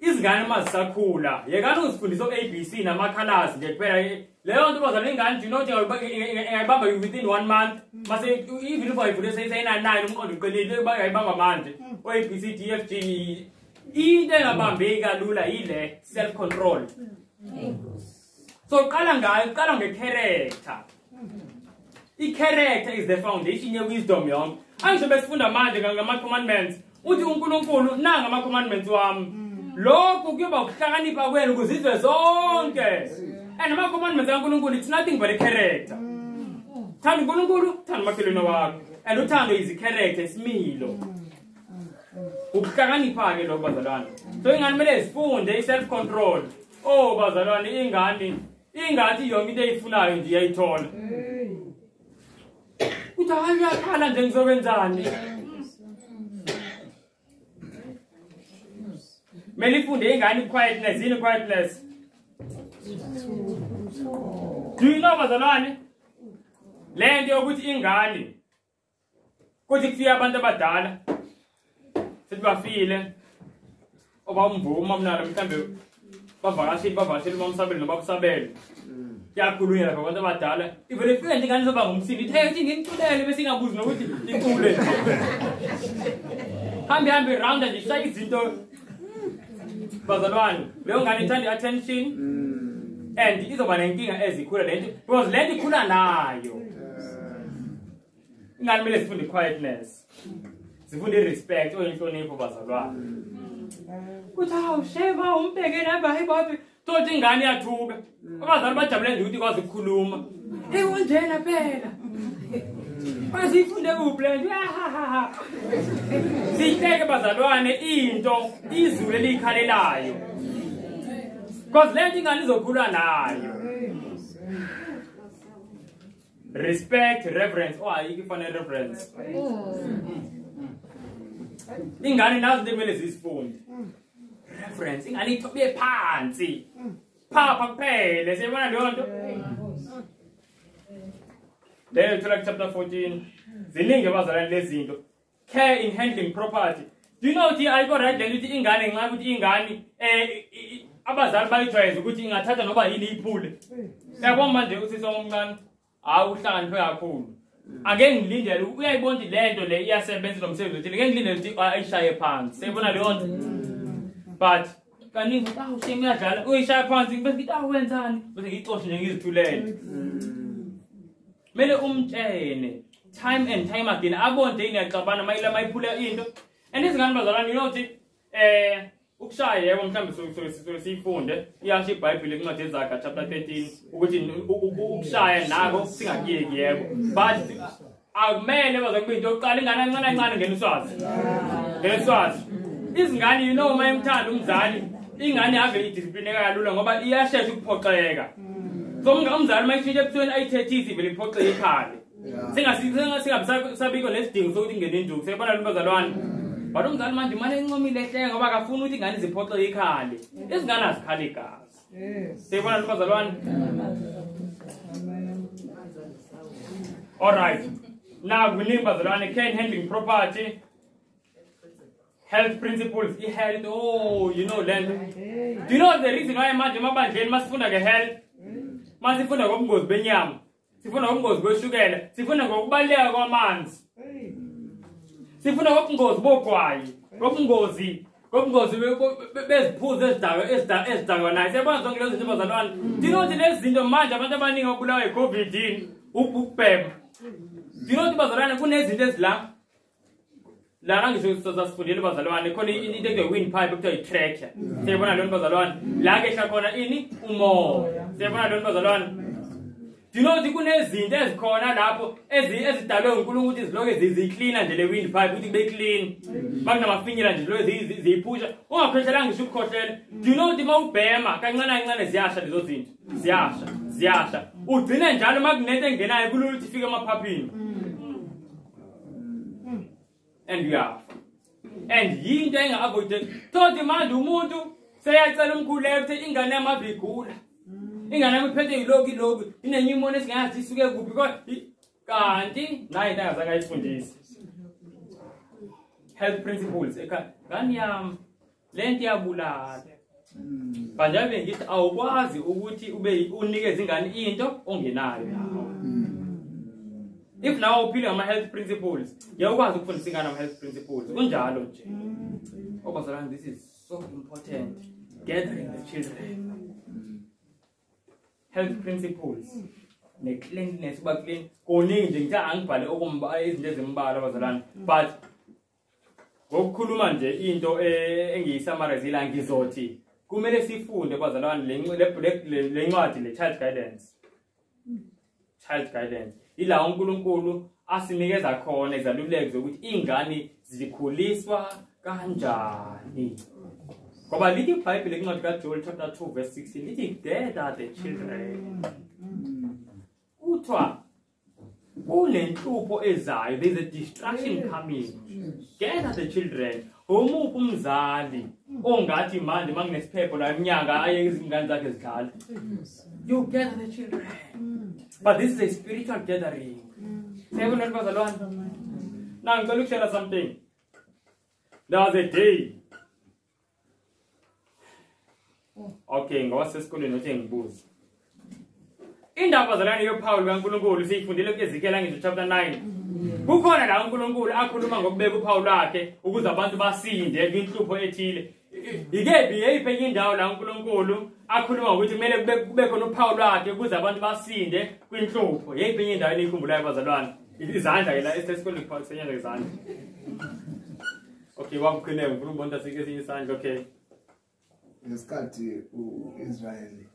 Izingane uma zisakhula yekani uzifundisa o-ABC nama-colors nje kuphela. Leyo nto bazalwane ingane do you know ingayibamba within 1 month. Mase even if ayivule seyina-9 umqondo uqinile bayayibamba manje. O-A B C D F G. Into engabambeki kalula yile self control. So qala ngayo, qala ngecharacter. I-character is the foundation ye-wisdom yonke. Angisho besifunda manje ngama-commandments. Uthi uNkulunkulu nanga ama-commandments wami. Lokhu kuyoba ukuhlakanipha kwenu kuzizwe zonke. And ama-commandments kaNkulunkulu it's nothing but a character. Thanda uNkulunkulu, thanda umakhelwane wakho. And uthando is i-character, isimilo. Ukuhlakanipha ke lokho bazalwane. So ingane kumele zifunde i-self control. Oh bazalwane ingane ingathi yonke into eyifunayo nje iyayithola. Uthi hayi uyakhala nje ngizokwenzani? Kumele ifunde ingane quietness, yini quietness? Do you know bazalwane? Le nto yokuthi ingane kuthi kufika abantu abadala sithi bafile oba umvuma mnalo mhlambe bavakashile umamsabele nobabusabele. Kuyakhulunywa lapha abantu abadala ivele ifike nje ingane izoba ngumsindo ithi hey ngiculele bese ingabuzi nokuthi icule. Hambe hambe round nje ishaya izinto bazalwane. Leyo ngane ithanda i-attention And izoba nenkinga ezikhula lento because lento ikhula nayo. Ingane kumele sifunde quietness. Sifunde respect oyinhlonipho bazalwane. Kuthi hawu sheba umbheke namba hey babi thothi ingane iyathuka. Abazali bajabule nje ukuthi ikwazi ukukhuluma. Hey unjena phela. Bazifunde kuphi le nto? Ha. Sihleke bazalwane into izulu elikhalelayo. Because le nto ingane izokhula nayo. Respect, reverence. Oh, ayikho ifana reverence. Ingane nazo into kumele zizifunde. Reverence, ingane ithobe phansi. Phapha kuphele, siyabona leyo nto? Leyo ithola chapter 14. Ziningi abazalwane lezi zinto. Care in handling property. Do you know ukuthi ayikho right le nto ukuthi ingane nxa ukuthi ingane abazali bayijwayeze ukuthi ingathatha noba yini iphule. Yabona manje usisi omncane hayi uhlakaniphe kakhulu. Ake ngilindele uyayibona le nto le iyasebenza nomsebenzi othile. Ngeke ngilindele ukuthi ayishaye phansi. Siyabona leyo nto? But kaningi awu shame uyadlala uyishaya phansi bese ngithi awu wenzani bese ngiyixoshe nje ngizithulele. Mele umtshene time and time again abonde ingaxabana mayila mayiphula into. And izingane bazalwane you know ukuthi ukushaya yebo mhlambe siyifunde iyasho iBhayibheli encwadi yeZaga chapter 13 ukuthi ukushaya nako singakuyeki yebo but akumele baze kube into yokuqala ingane kancane kancane ngena uswazi. Ngena uswazi. Izingane you know uma emthanda umzali ingane ave idisciplineka kalula ngoba iyashesha ukuphoxeka. So umzali mayishintsha ebusweni ayithethisi vele iphoxeke ikhale. Singabi sabikho nesidingo sokuthi ingene induku. Siyabona lo bazalwane. But umzali manje manje encomile ehleka ngoba akafuni ukuthi ingane ziphoxeke ikhale. Izingane azikhali igazi. Siyabona lo bazalwane. All right. Now kuningi bazalwane care handling property. Health principles, i-health, oh, you know, land. Do you know the reason why manje emabandleni masifunda nge-health? Masifunda ngobungozi benyama, sifunda ngobungozi beshukela, sifunda ngokubaluleka kwamanzi. Sifunda ngobungozi bogwayi, ngobungozi beziphuzo ezidakwa nayo. Siyabona zonke lezo zinto bazalwane. Do you know ukuthi lezi zinto manje abantu abaningi ababulawa yi-COVID ukubhema. Do you know ukuthi bazalwane kunezinto ezila la ngisho sasifundile bazalwane khona into ekuthiwa windpipe ekuthiwa i-trachea. Siyabona leyo bazalwane la kehla khona ini umoya. Siyabona leyo bazalwane. Do you know ukuthi kunezinto ezikhona lapho ezidalwe uNkulunkulu ukuthi ziloke zicleana nje le windpipe ukuthi kube clean. Bakunamafinyila nje ziloke ziyiphusha ungakhwehlela ngisho ukukhohlela. Do you know ukuthi mawubhema kancane kancane ziyasha lezo zinto. Ziyasha, ziyasha. Ugcine njalo makunento engenayo kulula ukuthi ifike emaphaphini. And uyafa. And yinto enga-avoid. Thothi manje umuntu seyacela umkhuleko ukuthi ingane yami ave igula. Ingane yami iphethe yilokhu ilokhu inenyimoni esingayazi isuke kuphi kodwa kanti nayo into angazange ayifundise. Health principles ekhaya ngane yami lento iyabulala. Manje ngithi awukwazi ukuthi ube unikeze ingane into ongenayo. If now uphile ngama health principles, uyakwazi ukufundisa ingane ama health principles. Kunjalo nje. Oh bazalwane, this is so important. Gathering the children. Health principles. Ne cleanliness uba clean. Kuningi nje ngithi angibhale okumba izinto ezimbalwa bazalwane. But ngokukhuluma nje into engiyisummarize la ngizothi kumele sifunde bazalwane le ncwadi le child guidance. Child guidance. Ila uNkulunkulu asinikeza khona izaluleko zokuthi ingane zikhuliswa kanjani. Ngoba lithi iBhayibheli encwadi kaJoel chapter 2 verse 16 lithi gather the children. Kuthiwa kunenhlupho ezayo, there is a destruction coming. Gather the children. Umuphi umzali ongathi manje manginesiphepho la eminyaka aye izingane zakhe zidlala. You gather the children. But this is a spiritual gathering. Siyabona bazalwane. Now ngicela ukushare something. There was a day. Okay, ngowasesikoleni uthi ngibuze. Indaba bazalwane yophawu lukaNkulunkulu siyifundile kuEzekiel ngisho chapter 9. Kukhona la uNkulunkulu akhuluma ngokubeka uphawu lwakhe ukuze abantu basinde kwinhlupho ethile. Ikephi yeyiphi enye indawo la uNkulunkulu akhuluma ngokuthi kumele kube khona uphawu lwakhe ukuze abantu basinde kwinhlupho? Yeyiphi enye indawo eniyikhumbulayo bazalwane? Izandla ke la esikoleni kusenyenzwa izandla. Okay, wakuqine ngifuna ukubona sike esinye isandla. Okay. Ngesikhathi uIsrayeli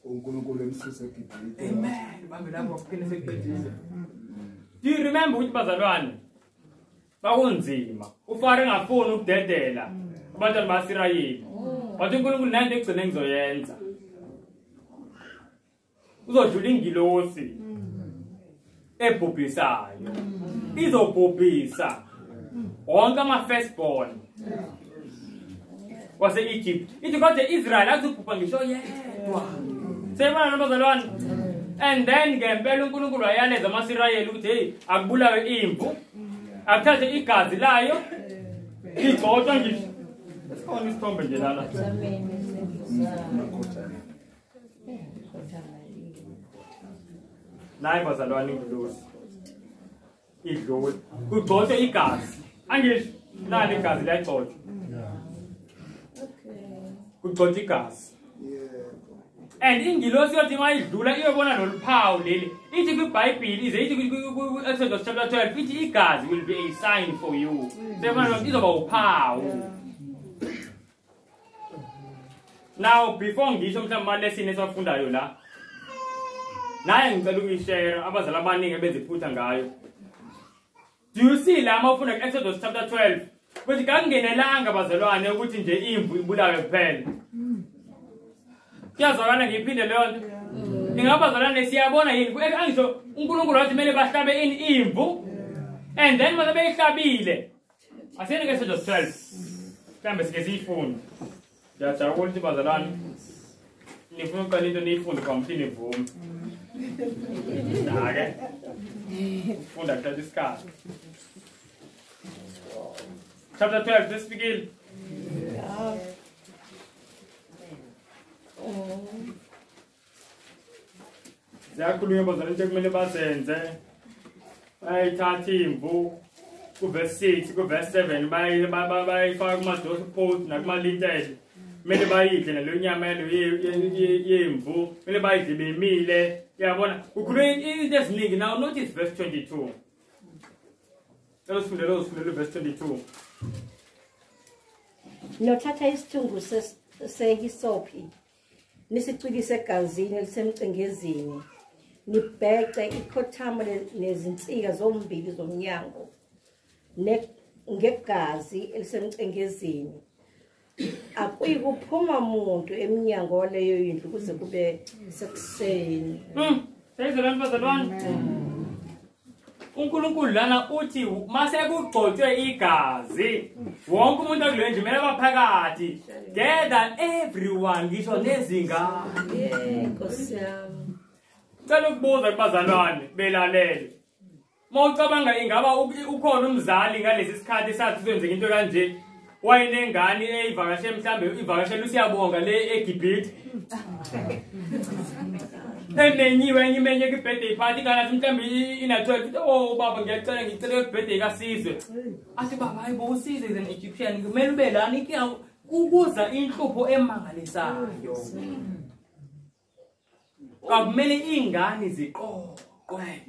uNkulunkulu emsuse eGibhithe. Amen. Bambe lapho wakuqine sekuqedile. Do you remember ukuthi bazalwane bakunzima uFaro engafuni ukudedela abantwana baSirayeli. Wathi uNkulunkulu nanto egcine ngizoyenza. Uzodlula ingilosi ebhubhisayo. Izobhubhisa wonke ama firstborn wase Egypt. Ithi kodwa Israel akuzubhubha ngisho yedwa. Seyibona nabazalwane. And then ngempela uNkulunkulu wayaleza amaSirayeli ukuthi hey akubulawe imvu, akuthathe igazi layo igcotshwa ngisho. Esikhona isithombe nje lana. Nayi bazalwane ingilosi idlule kugcotshwe igazi. Angisho nali igazi liyagcotshwa. Kugcotshwa igazi. And ingilosi yothi mayidlula iyobona lolu phawu leli. Ithi kwiBhayibheli ize ithi ku-Exodus chapter 12 ithi igazi will be a sign for you. Seyibona izoba uphawu. Now before ngisho mhlawumbe ama lesson esiwafundayo la, naye ngicela ukuyishare abazali abaningi beziphutha ngayo. Do you see la mawufunda ku-Exodus chapter 12 ukuthi kangenelanga bazalwane ukuthi nje imvu ibulawe kuphela. Kuyazwakala ngiphinde leyo nto. Ingabazalwane siyabona yini? Angisho uNkulunkulu wathi kumele bahlabe ini imvu. And then mase beyihlabile. Asiyeni ke-Exodus 12. Mhlawumbe sike siyifunde. Ngiyajabula ukuthi bazalwane nifuna ukuqala into niyifunde kwamthi nivume. Nake. Funda kuthatha isikhathi. Chapter 12 sesifikile. Ziyakhulunywa bazalwane into ekumele bazenze. Bayithatha imvu kuverse 6 kuverse 7 bayifaka kuma-doorpost nakumalintele. Kumele bayidle naleyo nyama yemvu, kumele bayidle bemile. Uyabona kukhulunywa izinto eziningi. Now notice verse 22. Cela usifundele verse 22. Nothatha isithungu sehisophi nisicwilise egazini elisemcengezini, nibhece ikhothamo nezinsika zombili zomnyango ngegazi elisemcengezini. Akuyikuphuma muntu emnyango waleyo indlu kuze kube sekuseni. Seyizolani bazalwane. uNkulunkulu lana uthi mase kugcotshwe igazi wonke umuntu akuleyo nje kumele abaphakathi. Gather everyone ngisho nezingane. Nkosi yami. Cela ukubuza kubazalwane belalele. Mawucabanga ingaba ukhona umzali ngalesi sikhathi sathi kuzenzeka into kanje, wayinengane eyivakashe mhlambe ivakashela uSiyabonga le eGibhithe. Emenyiwe enye imenye kwi-birthday party ingane athi mhlambe ina 12. Oh baba ngiyacela ngicela i-birthday kaSizwe. Athi baba hayibo uSizwe is an Egyptian kumele ube lana inkinga ukuza inhlupho emangalisayo. Kwakumele ingane ziqoqwe.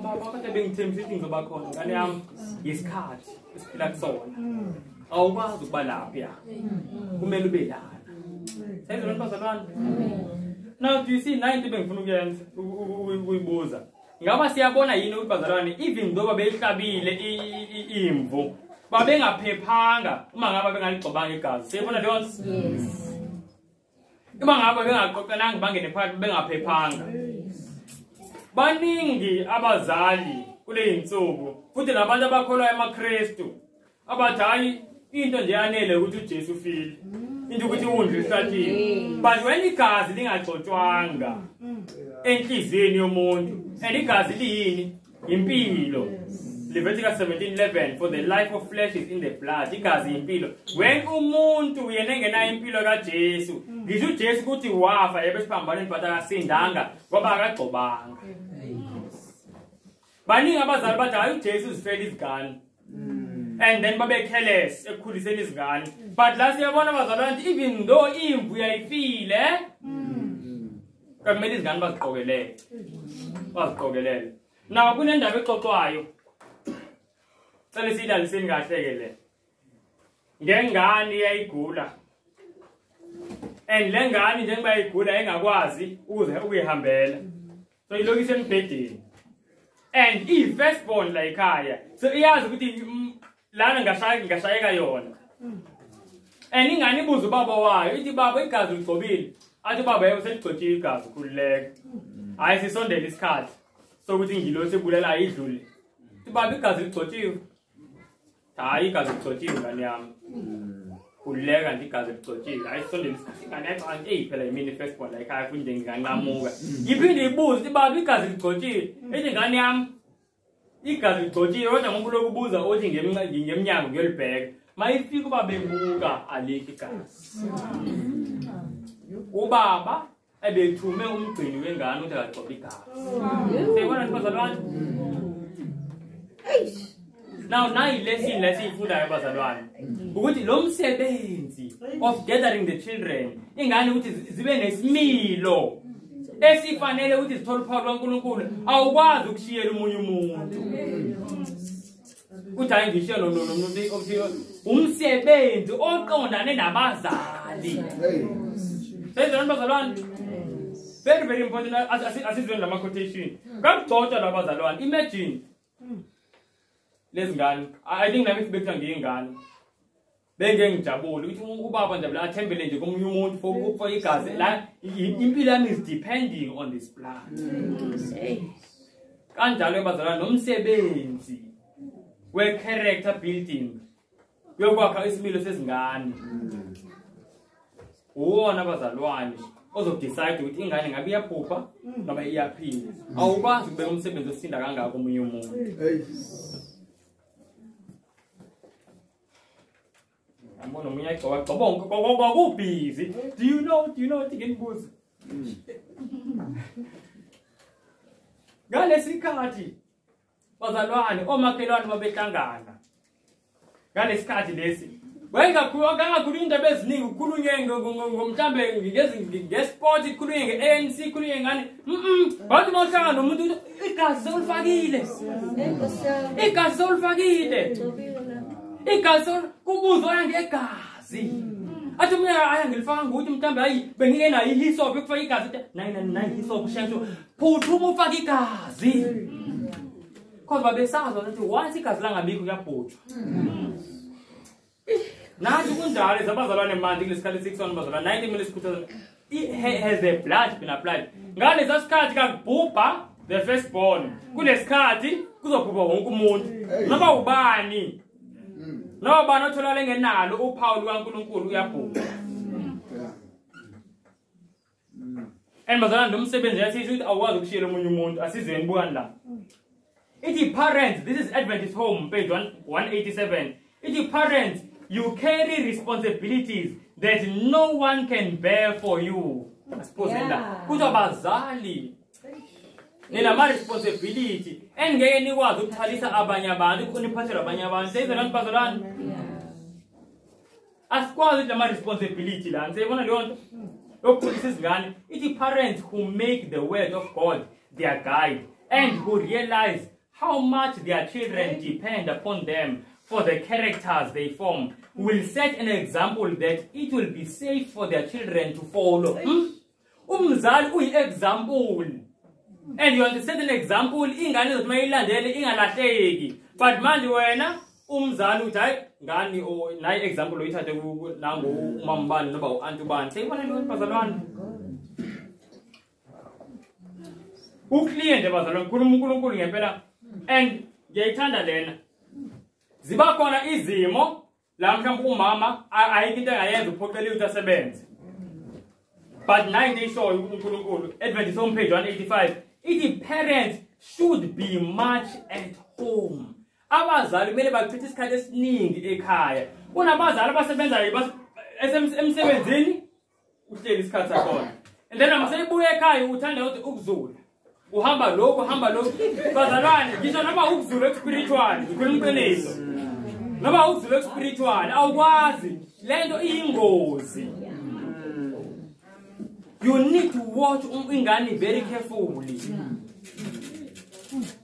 Baba kade bengithembisa ukuthi ngizoba khona ngane yami isikhathi esiphila kusona. Awukwazi ukuba lapha. Kumele ube lana. Seyizolona bazalwane. Now do you see nine into bengifuna ukuyenza ukuyibuza. Ngaba siyabona yini ukuthi bazalwane even though babeyihlabile imvu babengaphephanga uma ngabe bengaligcobanga igazi. Siyabona leyo nto? Yes. Uma ngabe bengaqoqelanga bangene phakathi bengaphephanga. Baningi abazali kule insuku futhi nabantu abakholwa emaKristu abathi hayi into nje yanele ukuthi uJesu ufile, into ukuthi iwundlu lihlatshiwe. But when igazi lingagcotshwanga enhliziyweni yomuntu, and igazi liyini? Impilo. Leviticus 17:11, for the life of flesh is in the blood. Igazi impilo. When umuntu yena engenayo impilo kaJesu, ngisho uJesu ukuthi wafa yebo esiphambanweni but akasindanga ngoba akagcobanga. Baningi abazali bathi hayi uJesu uzifela izingane. And then babe careless ekukhuliseni izingane. But la siyabona bazalwane even though imvu yayifile, kumele izingane baziqokelele. Baziqokelele. Now kunendaba exoxwayo. Cela siyilaliseni kahle ke le. Ngengane yayigula. And le ngane njengoba igula engakwazi ukuze ukuyihambela. So ilokhu embhedeni. And i first born la ekhaya. So iyazi ukuthi lana ngashayeka yona. And ingane ibuza ubaba wayo ithi baba igazi ligcobile. Athi baba yebo seligcotshile igazi khululeka. Hayi sisondele isikhathi sokuthi ingilosi ebulala idlule. Ithi baba igazi ligcotshiwe. Hayi igazi ligcotshiwe ngane yami. Khululeka nje igazi ligcotshiwe. Hayi sisondele isikhathi ingane yathi eyi phela yimini first born la ekhaya futhi nje nginganqamuka. Iphinde ibuze ithi baba igazi ligcotshiwe. Ithi ngane yami igazi ligcotshiwe kodwa ngoba lokubuza othi ngemnyango ngiyolibheka. Mayifika ubaba ebuka alikho igazi. Ubaba ebethume umgcini wengane ukuthi akagcobe igazi. Siyibona bazalwane? Now nayi lesson lesiyifundayo bazalwane ukuthi lo msebenzi of gathering the children ingane ukuthi zibe nesimilo esifanele ukuthi zithole uphawu lwaNkulunkulu awukwazi ukushiyela umunye umuntu. Uthi hayi ngishiya lo umsebenzi oqondane nabazali. Sezona bazalwane. Very very important asizweni lama quotation. Kakugcotshwa labazalwane. Imagine lezi ngane. I think nami sibekuthiwa ngiyingane. Bengeke ngijabule ukuthi ubaba nje la athembele nje komunye umuntu for igazi la impilo yami is depending on this blood. Kanjalo bazalwane nomsebenzi we character building yokwakha isimilo sezingane. Uwona bazalwane ozodecide ukuthi ingane ngabe iyaphupha noma iyaphila. Awukwazi ukubeka umsebenzi osinda kangaka komunye umuntu. Ambona omunye ayigcoba kwakubhizi. Do you know nginibuza. Ngalesikhathi bazalwane omakhelwane babehlangana. Ngalesikhathi lesi wayengakhulunywa indaba eziningi kukhulunywe ngomhlambe ngesport kukhulunywe nge-ANC kukhulunywe ngani. Wathi uma uhlangana nomuntu igazi sewulifakile. Igazi sewulifakile. Igazi kubuzwa ngegazi. Athi mina aya ngilifaka ngokuthi mhlambe hayi bengingenayo ihisophi ukufaka igazi 999 hisophi shesho phuthuma ufaka igazi. Kodwa babesazi ukuthi once igazi langabikho kuyabhujwa. Nathi kunjalo zabazalwane manje kulesikhathi 6 bazalwane 90 minutes kuthana has the blood been applied. Ngalesa sikhathi kakubhubha the first born. Kulesikhathi kuzobhubha wonke umuntu. Noma ubani. Noma ubani otholakala engenalo uphawu lukaNkulunkulu uyabhubha. And bazalwane lo msebenzi yasisho ukuthi awukwazi ukushiyela omunye umuntu asizweni bukani la. Ithi parents, this is Adventist Home page 187. Ithi parents, you carry responsibilities that no one can bear for you. Asipose la. Kuthi abazali ninama responsibility engeke nikwazi ukuthwalisa abanye abantu, uniphathele abanye abantu. Seyizona bazalwane. Asikwazi lama responsibility la. Siyibona leyo nto. Yokukhulisa izingane. Ithi parents who make the word of God their guide and who realize how much their children depend upon them for the characters they form will set an example that it will be safe for their children to follow. Umzali uyi-example. And you want to set an example, ingane izothi mayilandele ingalahleki. But manje wena umzali uthi hayi ngani nayi example oyithathe nangu umambani noma u-anti ubani. Seyibona leyo bazalwane. Uclear nje bazalwane, khuluma uNkulunkulu ngempela. And ngiyayithanda lena. Ziba khona izimo la mhlawumbe umama ayikho into engayenza uphoqelile ukuthi asebenze. But nayi into ishoyo uNkulunkulu Adventist Home page 185 ithi parents should be much at home. Abazali kumele bachithe isikhathi esiningi ekhaya. Kunabazali abasebenzayo emsebenzini uhleli isikhathi sakhona. And then maseyibuya ekhaya uthanda ukuthi ukuzula. Uhamba lokho uhamba lokho. Bazalwane ngisho noma ukuzula spiritual ngikhuluma iqiniso. Noma uzule spiritual awukwazi lento iyingozi. You need to watch ingane very carefully.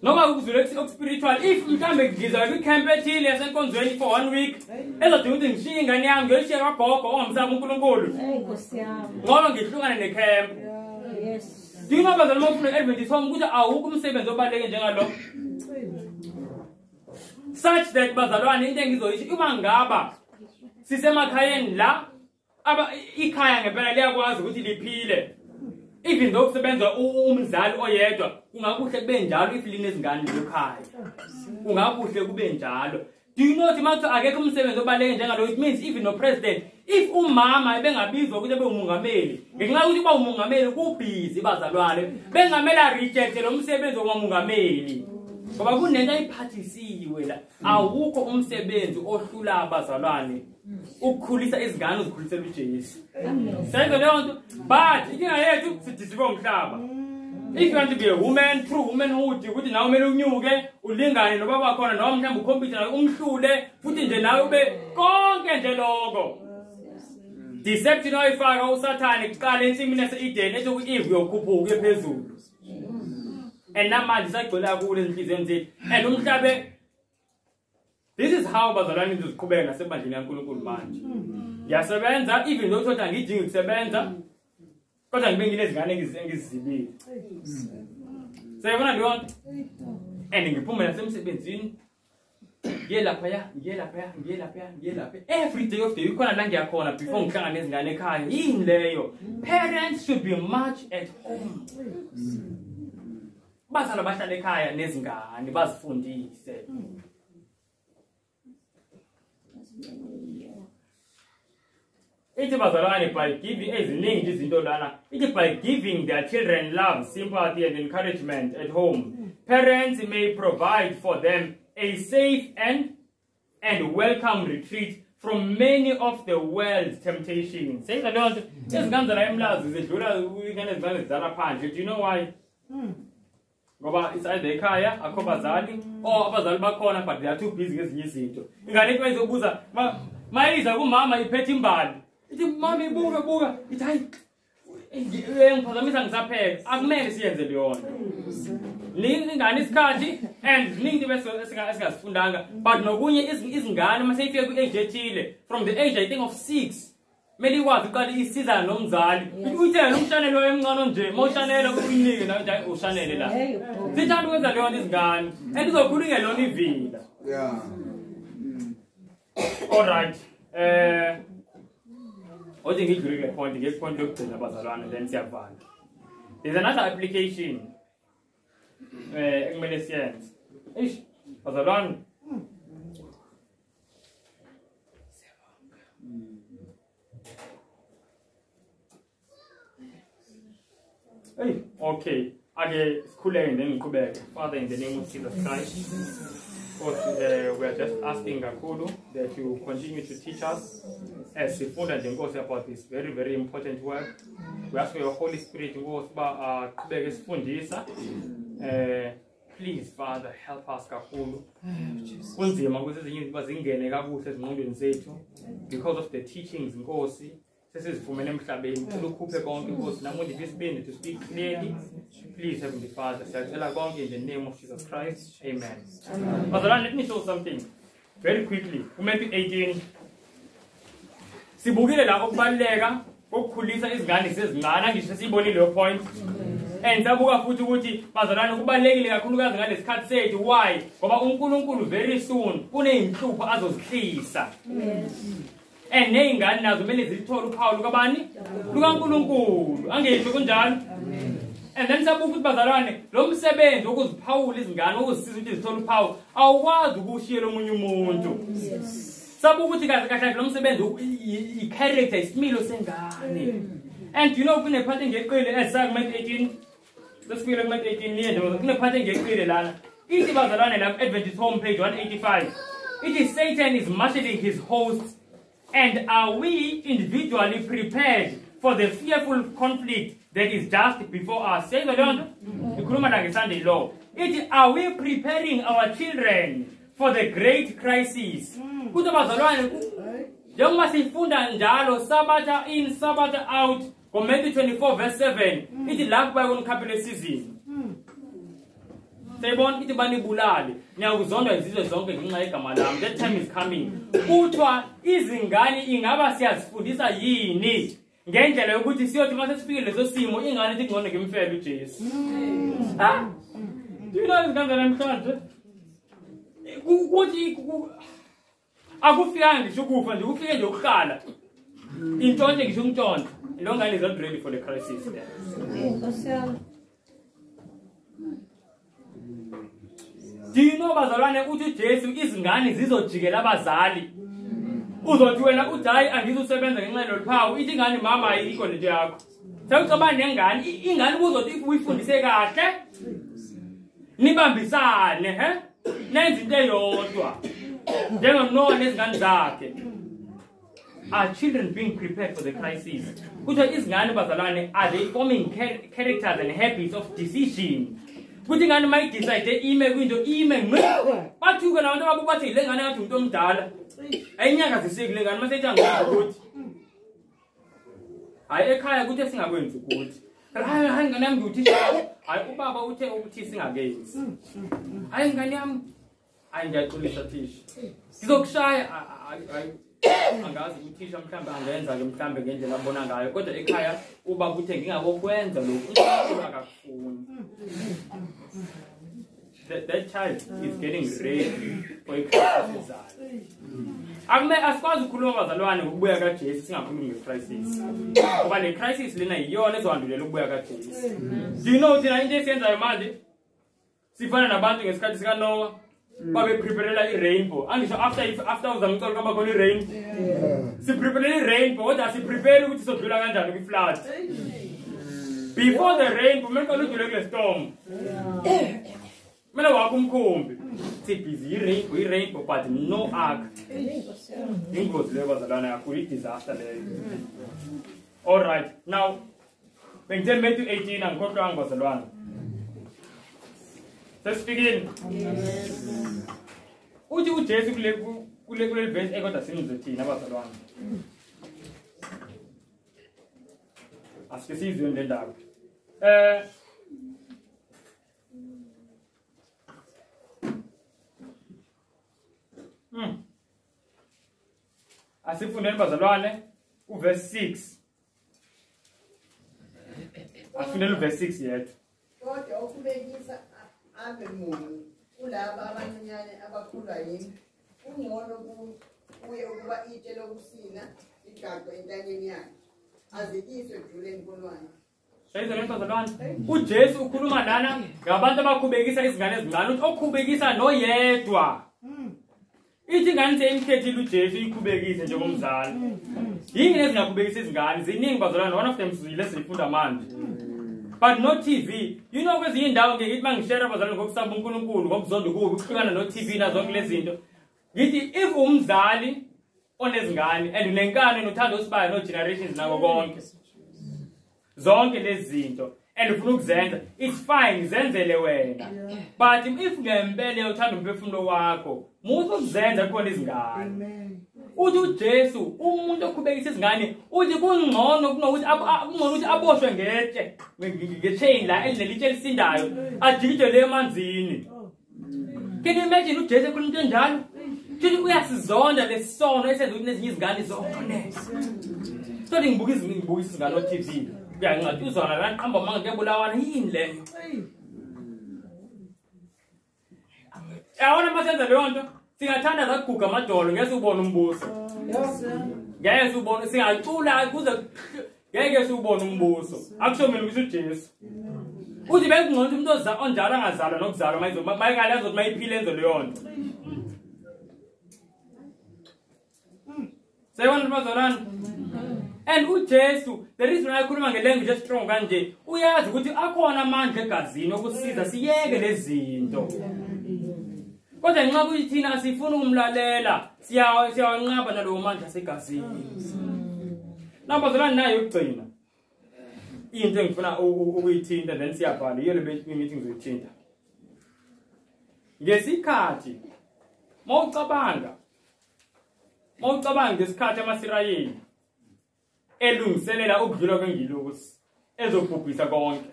Noma ukuzule spiritual if mhlambe ngiza kwi-camp ethile yasenkonzweni for 1 week ezodinga ukuthi ngishiye ingane yami ngiyoyishiya kwagogo ongamsaba uNkulunkulu. Ngcono ngihlukane necamp. Yes. Do you know bazalwane uma ufuna i-Adventist home ukuthi awukho umsebenzi obaluleke njengalo? Such that bazalwane into engizoyisho uma ngaba sisemakhayeni la aba ikhaya ngempela liyakwazi ukuthi liphile. Even though kusebenza umzali oyedwa kungakuhle kube njalo if linezingane lekhaya. Kungakuhle kube njalo. Do you know ukuthi akekho umsebenzi obaluleke njengalo? It means even no president if umama ebengabizwa ukuthi ebe umongameli ngenxa yokuthi uba umongameli kubhizi bazalwane bengamela reject lo msebenzi womongameli ngoba kunento ayiphathisiwe la. Awukho umsebenzi ohlula abazalwane ukukhulisa izingane uzikhulisela uJesu. Senze leyo nto but inkinga yethu sidisiwe umhlaba. If you want to be a woman, true womanhood, ukuthi nawe kumele unyuke ulingane nobaba khona noma mhlawumbe ukhompyutha nawe umhlule futhi nje nawe ube konke nje lokho. Deception oyifaka uSathane kuqala ensimini yase-Eden ethi u-Eve uyokhuphuka uye phezulu. And namanje sagcwele kakhulu ezinhliziyweni zethu. And umhlabe this is how bazalwane into ziqhubeka nasebandleni kaNkulunkulu manje. Ngiyasebenza even though uthola ngidinga ukusebenza kodwa ngibe nginezingane engizizibile. Siyabona leyo nto? And ngiphume nasemsebenzini ngiye laphaya, ngiye laphaya, ngiye laphaya, ngiye laphaya. Every day of the week khona la ngiyakhona before ngihlangane nezingane ekhaya. Yini leyo? Parents should be much at home. Bazalwa bahlale ekhaya nezingane bazifundise. Ithi bazalwane by giving eziningi izinto lana. Ithi by giving their children love, sympathy and encouragement at home, parents may provide for them a safe and welcome retreat from many of the world's temptations. Senza leyo nto izingane zala eMlazi zidlula ingane ezingane zidlala phandle. Do you know why? Ngoba it's either ekhaya akho bazali or abazali bakhona but they are too busy ngezinye izinto. Ingane ithi mayizobuza mayiza kumama iphethe imbali. Ithi mama ibuka buka ithi hayi ngiphazamisa ngisapheka. Akumele siyenze leyo nto. Ingane isikhathi and ziningi bese esingazifundanga but nokunye izingane mase ifike ku-age ethile from the age I think of 6 kumele ikwazi uqala isizana nomzali. Uyithele umshanelo emncane nje mawushanelo uyinike nawe nje ushanele la. Sithanda ukwenza leyo nto izingane and izokhula ingelona ivila. Yeah. All right. Othi ngidlule kule point ngepoint yokugcina bazalwane then siyavala. There's another application ekumele siyenze. Eish bazalwane. Hey, okay. Ake sikhuleke then ngiqhubeke. Father, in the name of Jesus Christ, God, we are just asking kakhulu that you continue to teach us as sifunda nje Nkosi about this very very important work. We ask for your Holy Spirit Nkosi uba aqhubeke sifundisa. Please Father, help us kakhulu. Kunzima ukuthi ezinye izinto zingene kakuhle ezingqondweni zethu because of the teachings Nkosi sesizifumene emhlabeni. Cela ukhuphe konke Nkosi namuhla isibindi to speak clearly. Please Heavenly Father, siyacela konke in the name of Jesus Christ. Amen. Bazalwane, let me show something very quickly. Matthew 18. Sibukile la ukubaluleka kokukhulisa izingane sezincane ngisho siyibonile leyo point. And sabuka futhi ukuthi bazalwane kubalulekile kakhulukazi ngalesikhathi sethu. Why? Ngoba uNkulunkulu very soon kuneyinhlupho azozihlisa. Yes. And ney'ngane nazo kumele zilithole uphawu lukabani? LukaNkulunkulu. Angisho kunjalo? And then sabuka ukuthi bazalwane lo msebenzi wokuziphawula izingane ukuzisiza ukuthi zithole uphawu awukwazi ukuwushiyela omunye umuntu. Sabuka ukuthi kahle kahle lo msebenzi i-character isimilo sengane. And you know kunephathi engeqile esaka Matthew 18. Sesifike ku Matthew 18 niye nje kunephathi engeqile lana. Ithi bazalwane la Adventist home page 185. It is Satan is marshalling his hosts, and are we individually prepared for the fearful conflict that is just before us? Say the Lord. Ikhuluma la ngeSunday law. It are we preparing our children for the great crisis Kuthi bazalwane njengoba sifunda njalo Sabatha in Sabatha out ngo-Matthew 24 verse 7 ithi lapho bayokunikhaphela esizini. Siyibona ithi banibulale niyakuzondwa izizwe zonke ngenxa yegama lami. That time is coming. Kuthiwa izingane ingaba siyazifundisa yini ngendlela yokuthi siyothi uma sesifikile leso simo ingane ithi ngcono ngimfele uJesu. Ha? Do you know izingane namhlanje? Kuthi akufikanga ngisho ukufa nje kufike nje ukuhlala. Intshontshe ngisho umntshontsho. Lo ngane is not ready for the crisis. Do you know bazalwane uthi uJesu izingane zizojikela abazali? Uzothi wena uthi hayi angizusebenza ngenxa yalolu phawu, ithi ingane mama ayikho lento yakho. Sewucabanga nengane, ingane uzothi if uyifundise kahle nibambisane, he? Nenze into eyodwa. NjengoNoah nezingane zakhe. Are children being prepared for the crisis? Kuthiwa izingane bazalwane are they forming characters and habits of decision? Kuthi ingane mayidecide ime kwinto ime ngqi. Bathuke nabantu ababo bathi le ngane ngathi umuntu omdala. Ayinyaka zisiki le ngane masethi angikwazi ukuthi. Hayi ekhaya kuthi singakwenzi ukuthi. Hayi hayi ngane yami nguthisha. Hayi ubaba uthe ukuthi singakenzi. Hayi ngane yami hayi ngiyaxolisa thisha. Ngizokushaya hayi angazi uthisha mhlambe angenza ke mhlambe ngendlela abona ngayo kodwa ekhaya uba kuthe ngingakokwenza lokhu uNkulunkulu akakufuni. That child is getting ready for a crisis. Akume asikwazi ukukhuluma bazalwane ngokubuya kaJesu singakhulumi ngecrisis. Ngoba le crisis lena iyona ezohandulela ukubuya kaJesu. Do you know thina into esiyenzayo manje sifana nabantu ngesikhathi sika Noah babe preparela i-rainbow. Angisho after uzamcela kwaba khona i-rainbow. Si prepare i-rainbow kodwa si prepare ukuthi sodlula kanjani kwi-flood. Before the rainbow kumele uqale udlule kule storm. Kumele wakho umkhumbi. Si busy i-rainbow but no ark. Ingozi leyo bazalwane kakhulu i-disaster leyo. All right, now bengithe Matthew 18 angikhohlwanga bazalwane. Sesifikile. Uthi uJesu kule verse ekodwa simuzwe thina abazalwane. Asike sizwe le ndaba. Asifundeni bazalwane uverse 6. Asifundeni uverse 6 yethu. Kodwa ukubekisa abe munye kulaba abancinyane abakhulwa yimi kungcono kuye ukuba itshe lokusina ligaxwe entanyeni yakhe azikiswe ejuleni kolwandle. uJesu ukhuluma lana ngabantu abakhubekisa izingane ezincane uthi okhubekisa noyedwa. Ithi ingane seyimkhethile uJesu ikhubekise njengomzali. Yini ezingakhubekisa izingane? Ziningi bazalwane, one of them sizile sifunda manje. But no TV. You know kwezinye indawo ngithi mangishare abazalwane ngokusaba uNkulunkulu ngokuzonda ukubi ukuhlukana no TV nazo zonke lezi zinto. Ngithi if umzali onezingane and unenkani nothando osibaya no generations nako konke. Zonke lezi zinto and ufuna ukuzenza it's fine zenzele wena. But if ngempela uthanda umphefumulo wakho musu ukuzenza khona izingane. Uthi uJesu umuntu okhubekisa izingane uthi kungcono kunokuthi kungcono ukuthi aboshwe ngetshe ngechain la elinelitshe elisindayo ajikijele emanzini. Can you imagine uJesu ekhuluma into enjalo? Uthi uyasizonda lesono esenza ukuthi nezinye izingane zone. So ngibuka izingane o TV. Kuyanqada uzwana la qamba manga kuyabulawana yini leyo? Yabona masenza leyo nto singathanda zakuguga amadolo ngeke ubone umbuso. Ngeke ubone singacula kuze ngeke ubone umbuso. Akusho mina ukuthi uJesu. Uthi bekungcono umuntu onjalo angazalwa nokuzalwa mayikale azothi mayiphile enze leyo nto. Seyibona bazalwane. And uJesu the reason ayikhuluma ngelanguage estrong kanje uyazi ukuthi akhona amandla egazini okusiza siyeke lezi zinto. Kodwa nxa kuyithina asifuni ukumlalela siyawanqaba nalowo mandla asegazini. Nabazalwane nayo ukugcina. Into engifuna ukuyithinta then siyabhala iyo le meeting ngizoyithinta. Ngesikhathi mawucabanga Mawucabanga ngesikhathi amaSirayeli elungiselela ukudlula kwengilosi ezobhubhisa konke.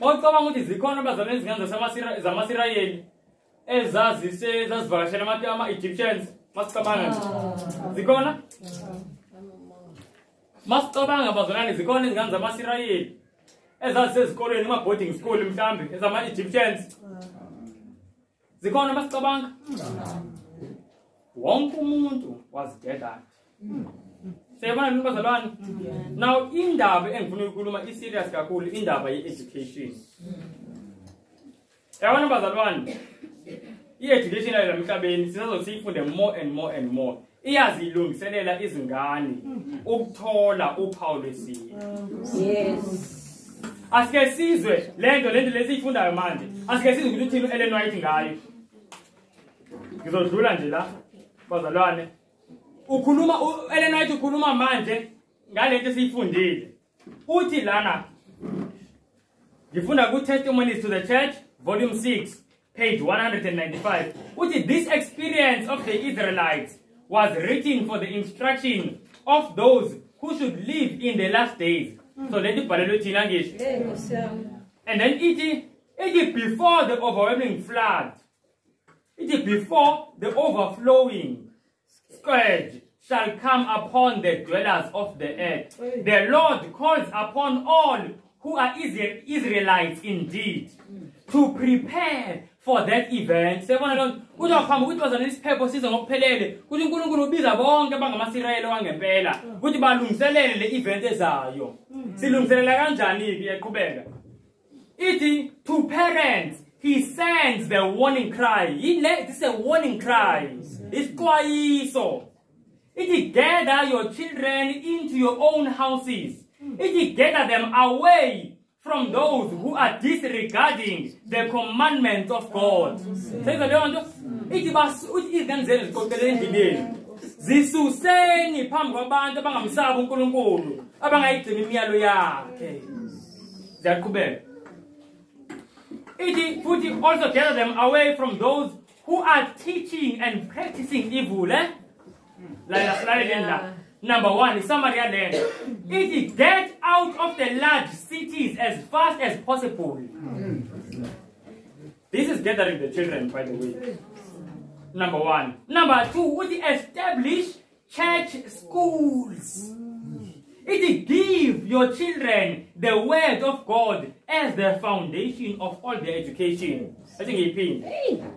Mawucabanga ukuthi zikhona abazalwane izingane zamaSirayeli ezazivakashela ama-Egyptians, masicabanga nje. Zikhona? Masicabanga bazalwane, zikhona izingane zamaSirayeli ezazisezikolweni, kuma-boarding school mhlambe, ezama-Egyptians. Zikhona masicabanga? Wonke umuntu was gathered. Siyabona nini bazalwane? Now indaba engifuna ukuyikhuluma i-serious kakhulu, indaba ye-education. Yabona bazalwane, i-education la emhlabeni sisazothi siyifunde more and more and more. Iyazilungiselela izingane ukuthola uphawu lwesilo. Yes. Asike sizwe lento lesiyifundayo manje. Asike sizwe ukuthi uthini Ellen White ngayo. Ngizodlula nje la bazalwane. Ukhuluma Ellen White ukhuluma manje ngalento esiyifundile. Uthi lana ngifunda ku Testimonies to the Church volume 6 page 195. Uthi this experience of the Israelites was written for the instruction of those who should live in the last days. So let it ibhalelwe thina ngisho. And then ithi before the overwhelming flood, ithi before the overflowing scourge shall come upon the dwellers of the earth. The Lord calls upon all who are Israelites indeed to prepare for that event. Siyabona lonto kuzohamba ukuthi bazalwane isiphepho size ngokuphelele, ukuthi uNkulunkulu ubiza bonke abangamaSirayeli wangempela ukuthi balungiselele le event ezayo. Silungiselela kanjani ke? Iyaqhubeka ithi to parents he sends the warning cry. This is a warning cry. Isixwayiso. Ithi gather your children into your own houses. Ithi gather them away from those who are disregarding the commandments of God. Seyizwa leyo nto? Ithi izingane zenu ziqoqele endleleni. Zisuseni phambi kwabantu abangamsabi uNkulunkulu, abangayigcini imiyalo yakhe. Ziyaqhubeka. Ithi futhi also gather them away from those who are teaching and practicing evil. Eh? La. Number one, summary land. It get out of the large cities as fast as possible. This is gathering the children, by the way. Number one. Number two, we establish church schools. It give your children the word of God as the foundation of all their education. I think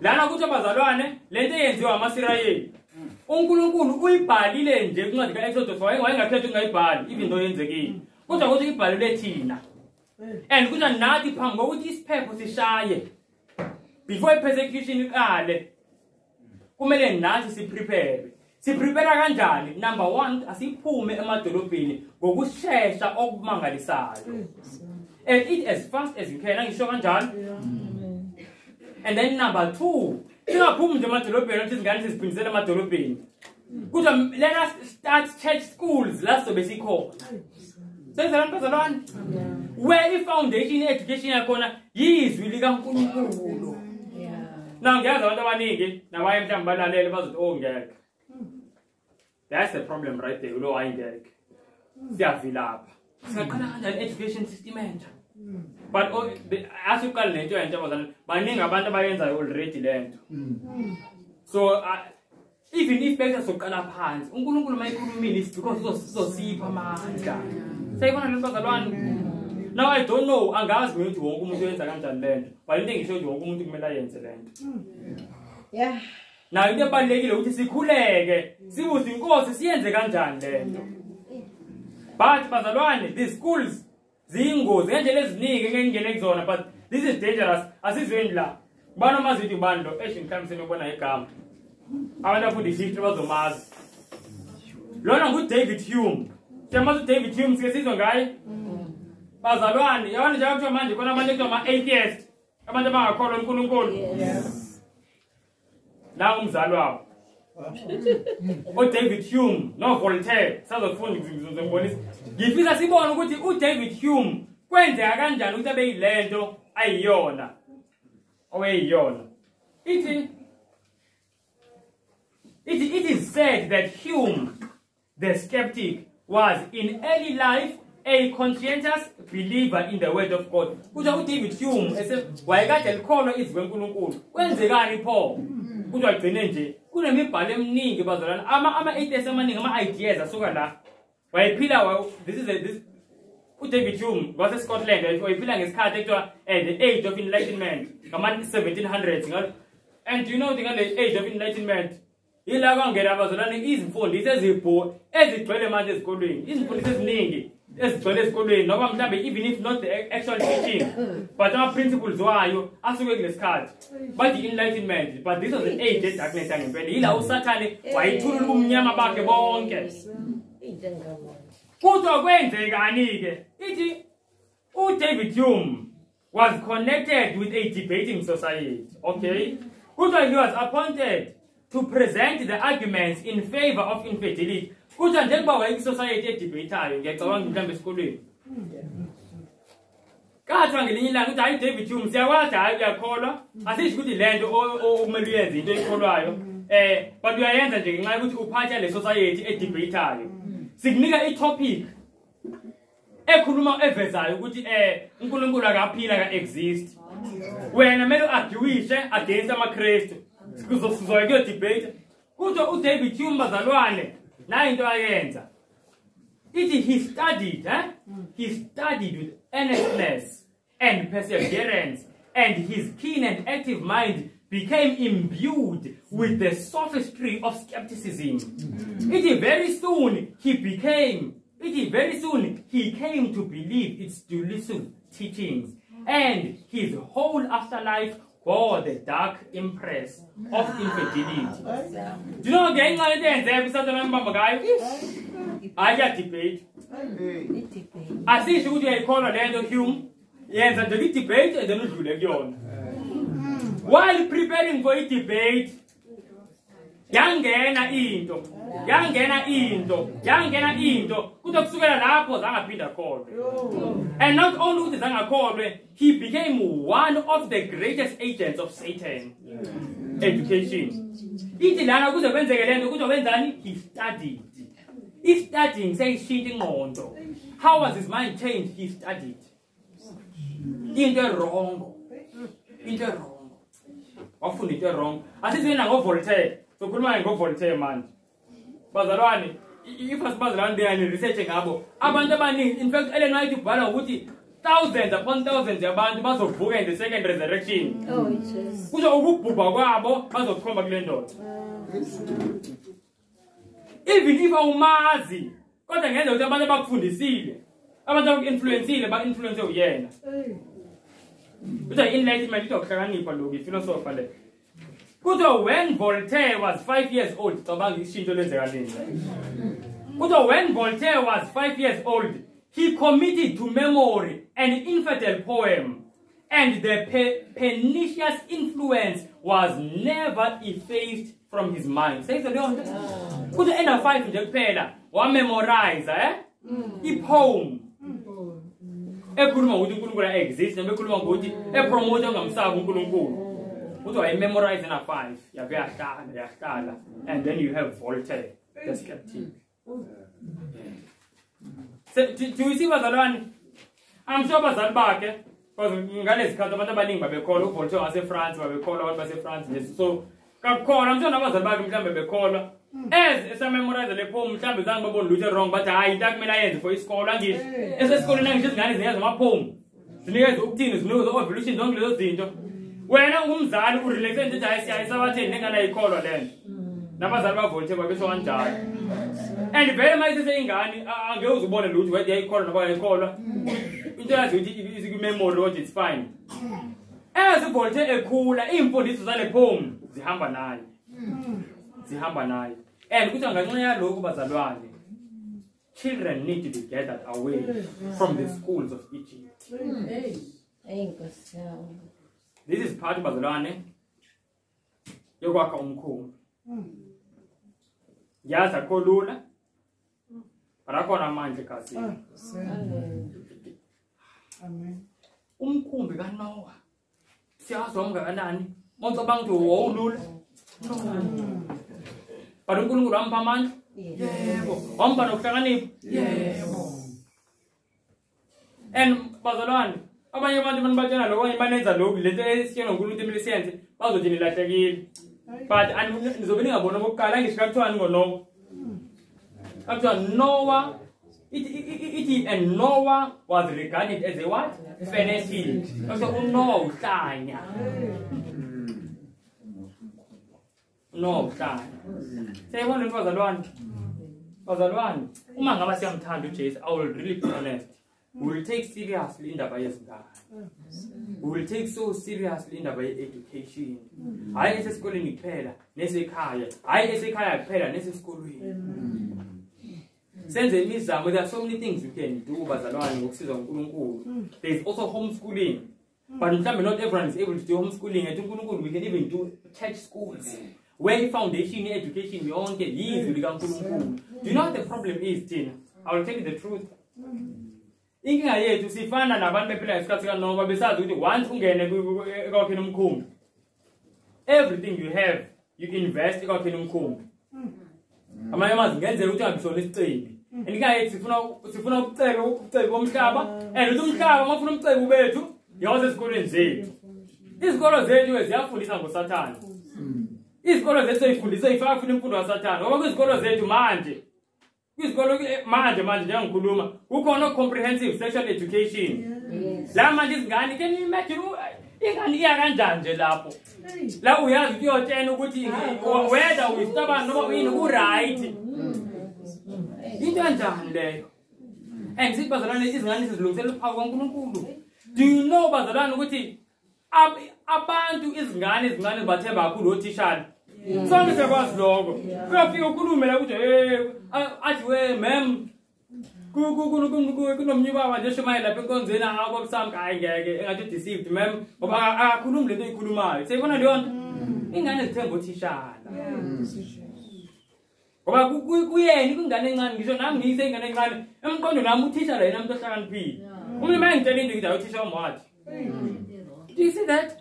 lana kuthi abazalwane lento eyenziwa amaSirayeli. uNkulunkulu uyibhalile nje kwincwadi kaExodus, wayengakhetha ukungayibhali even though yenzekile. Kodwa ukuthi ibhalelwe thina. And kodwa nathi phambi kokuthi isiphepho sishaye, before persecution iqale, kumele nathi siprepare. Siprepare kanjani? Number one, asiphume emadolobheni ngokushesha okumangalisayo. And eat as fast as you can. Angisho kanjani? And then number two, singaphumi nje emadolobheni ukuthi izingane siziphindisele emadolobheni. Kodwa let us start church schools la sobe sikhona. Senzela bazalwane? Where i-foundation education yakhona yizwi likaNkulunkulu. Now ngiyazi abantu abaningi nabaye mhlawumbe balalele bazothi oh ngeke. That's the problem right there. Lo ayingeke. Siyavilapha. Singaqala kanjani education system entsha? But asiqale lento entsha bazalwane, baningi abantu abayenzayo already lento. So even if bese soqala phansi, uNkulunkulu mayikhulumile is because uzosipha amandla. Siyibona lento bazalwane? Now I don't know, angazi mina ukuthi wonke umuntu uyenza kanjani lento. But into engisho ukuthi wonke umuntu kumele ayenze lento. Yeah. Now into ebalulekile ukuthi sikhuleke, sibuze inkosi siyenze kanjani lento. But bazalwane, the schools ziyingozi ngendlela eziningi engingene kuzona, but this is dangerous. Asizweni la. Ubani omazi ukuthi ubani lo? Eish, mhlawumbe senobona igama. Abantu abafunda history bazomazi. Lona nguDavid Hume. Siyamazi uDavid Hume, sike sizwe ngaye? Bazalwane, yabona nje kuthiwa manje khona abantu ekuthiwa ama-atheist, abantu abangakholwa uNkulunkulu. La umzali wabo. uDavid Hume no Voltaire, sazofunda ngizobonisa. Ngifisa sibone ukuthi uDavid Hume kwenzeka kanjani ukuthi abe yilento ayiyona. Oweyiyona. Ithi It is said that Hume, the skeptic, was in early life a conscientious believer in the word of God. Kuthiwa uDavid Hume wayekade elikholwa izwi leNkulunkulu. Kwenzekani pho? Kuthiwa agcine nje kunemibhalo eminingi bazalwane, ama-atheists amaningi, ama-ideas asuka la. Wayephila, this is a, this uDavid Hume wase-Scotland, wayephila ngesikhathi ekuthiwa the Age of Enlightenment ngama-1700s. And you know ngale Age of Enlightenment yila kwangena abazalwane izimfundiso ezigcwele manje ezikolweni, izimfundiso eziningi ezigcwele ezikolweni, noma mhlambe even if not the actual teaching, but ama-principles wayo asuke kulesikhathi. Bathi enlightenment, but this was an age of darkness yangempela. Yila uSathane wayithulula ubumnyama bakhe bonke. Kuthiwa kwenzekani-ke? Ithi uDavid Hume was connected with a debating society. Okay? Kuthiwa he was appointed to present the arguments in favor of infidelity. Kuthiwa njengoba wayekwi-society edebatayo, ngiyacabanga mhlawumbe esikolweni. Kathiwa ngelinye ilanga ukuthi hayi David Hume, siyakwazi hayi uyakholwa, asisho ukuthi le nto okumele uyenze into oyikholwayo, but uyayenza nje ngenxa yokuthi uphatha le society edebatayo. Sikunika i-topic ekhuluma evezayo ukuthi uNkulunkulu akaphila, aka-exist. Wena kumele u-arguishe against amaKristu. Sizoya kuyo debate. Kuthiwa uDavid Hume bazalwane, nayo into ayenza. Ithi he studied, He studied with earnestness and perseverance, and his keen and active mind became imbued with the sophistry of skepticism. Ithi very soon he became, ithi very soon he came to believe its delusive teachings, and his whole afterlife bore the dark impress of infidelity. Do you know ngenxa lento eyenzeka uSathane wambamba ngayo? Hayi debate. Asisho ukuthi uyayikholwa le nto Hume, yenza nje i-debate and then udlule kuyona. While preparing for a debate, yangena into, yangena into, yangena into. Kuthi kusukela lapho zangaphinda akholwe. And not only ukuthi zangakholwe, he became one of the greatest agents of Satan. Education. Ithi lana kuze kwenzeke lento ukuthi wenzani? He studied. I-studying seyishintsha ingqondo. How was his mind changed? He studied. Into wrong. Into wrong. Wafunda into wrong. Asizena ngoVoltaire. Sokhuluma ngoVoltaire manje. Bazalwane, if asibazalwane beyani research ngabo, abantu abaningi, in fact Ellen White ubhala ukuthi thousands upon thousands yabantu bazovuka in the second resurrection. Oh, Jesus. Kusho ukubhubha kwabo bazokhomba kule ndoda. Even if awumazi, kodwa ngenza ukuthi abantu abakufundisile, abantu abaku-influensile, ba-influence uyena. Kuthiwa i-enlightenment kuthiwa ukuhlakanipha lokhu, i-philosopher le. Kuthiwa when Voltaire was 5 years old, cabanga ishintsho lwenzeka nini. Kuthiwa when Voltaire was 5 years old, he committed to memory an infidel poem, and the pernicious influence was never effaced from his mind. Seyizwa leyo nto? Kuthiwa ena 5 nje kuphela, wamemorize i-poem ekhuluma ngokuthi uNkulunkulu exist, noma ekhuluma ngokuthi epromote ungamsabi uNkulunkulu. Kuthiwa wayememorize ena 5, yabe yahlala, yahlala, and then you have Voltaire, the skeptic. So, do you see bazalwane? I'm sure abazali bakhe, because ngalezi khathi abantu abaningi babekholwa, uVoltaire wase-France babekholwa, abantu base-France nje. So kakhona, I'm sure nabazali bakhe mhlambe bekholwa. As esamemorize le poem, mhlambe zange babone lutho wrong, but hayi into akumele ayenze for isikolo angisho. Esesikoleni angisho izingane zinikeza ama-poem, zinikeza ukuthini, zinikeza evolution, zonke lezo zinto. Wena ungumzali urelaxe nje hayi siyayi sabatheni nengane ayikholwa le nto. Nabazali baVoltaire babesho kanjalo. And vele mayisese ingane angeke uze ubone lutho whether iyayikholwa noma ayikholwa. Into yazi ukuthi isiku-memory ukuthi it's fine. As uVoltaire ekhula, iy'mfundiso zale poem zihamba naye. Zihamba naye. And kuthi ngenxa yalokhu bazalwane, children need to be gathered away from the schools of Egypt. This is part bazalwane yokwakha umkhumbi. Ngiyazi akukho lula, but akhona amandla egazini. Umkhumbi kaNoah siyazi wawungakanani? Mawucabanga ukuthi wawulula? No. But uNkulunkulu wampha amandla? Yebo. Wampha nokuhlakanipha? Yebo. And bazalwane, abanye abantu manibatshela lokho, abanye banenza lokhu, lento esiyona uNkulunkulu emele siyenze, bazothi nilahlekile. But nizobe ningabona okokuqala ngisho kuthiwani ngoNoah. Kuthiwa Noah and Noah was regarded as a what? Fanatic. So uNoah uhlanya. Noah uhlanya. Siyayibona into bazalwane. Bazalwane, uma ngaba siyamthanda uJesu, I will really be honest. We will take seriously indaba yezingane. We will take so seriously indaba ye-education. Hayi esesikoleni kuphela, nesekhaya. Hayi esekhaya kuphela, nesesikolweni. Senze imizamo. There are so many things you can do, bazalwane, ngokusiza uNkulunkulu. There is also homeschooling. But mhlawumbe not everyone is able to do homeschooling. Ethi uNkulunkulu, we can even do church schools. Where foundation education yonke yizwi likaNkulunkulu. Do you know what the problem is, Tina? I will tell you the truth. Inkinga yethu sifana nabantu bephila ngesikhathi kaNoah, besazi ukuthi once ungene ekwakheni umkhumbi, everything you have you invest ekwakheni umkhumbi. Amanye amazwi ngenzeka ukuthi ungabisona isicebi. And inkinga yethu sifuna ubucebo bomhlaba, and ukuthi umhlaba uma ufuna umcebo bethu yawaze ezikolweni zethu. Izikolo zethu ziyafundisa ngoSathane. Izikolo zethu zifundisa ifaka futhi imfundo kaSathane. Ngoba kwizikolo zethu manje, kwizikolo manje njengokukhuluma, kukhona comprehensive sexual education. La manje izingane, can you imagine ingane iya kanjani nje lapho? La uyazi ukuthi uyotshena ukuthi whether uyistabani noma uyini ku-right. Into kanjani leyo? And sithi bazalwane, izingane sizilungisela uphawu kaNkulunkulu. Do you know bazalwane ukuthi abantu izingane ezincane bathemba kakhulu othishala? Sonke siyakwazi lokho. Kuyafika ukhulume la ukuthi hey, athi we ma'am, kunomnye ubaba nje eshumayela lapha enkonzweni akobusami, hayi ngeke engathi deceived ma'am, ngoba akakhulumi lento oyikhulumayo. Siyibona leyo nto? Ingane zithemba othishala. Ngoba kuyena kwingane encane, ngisho nami ngiyise ingane encane, emqondweni nami uthishala yena umuntu ohlakaniphile. Umuntu uma engitshela into ngithi uthisha wami wathi. Do you see that?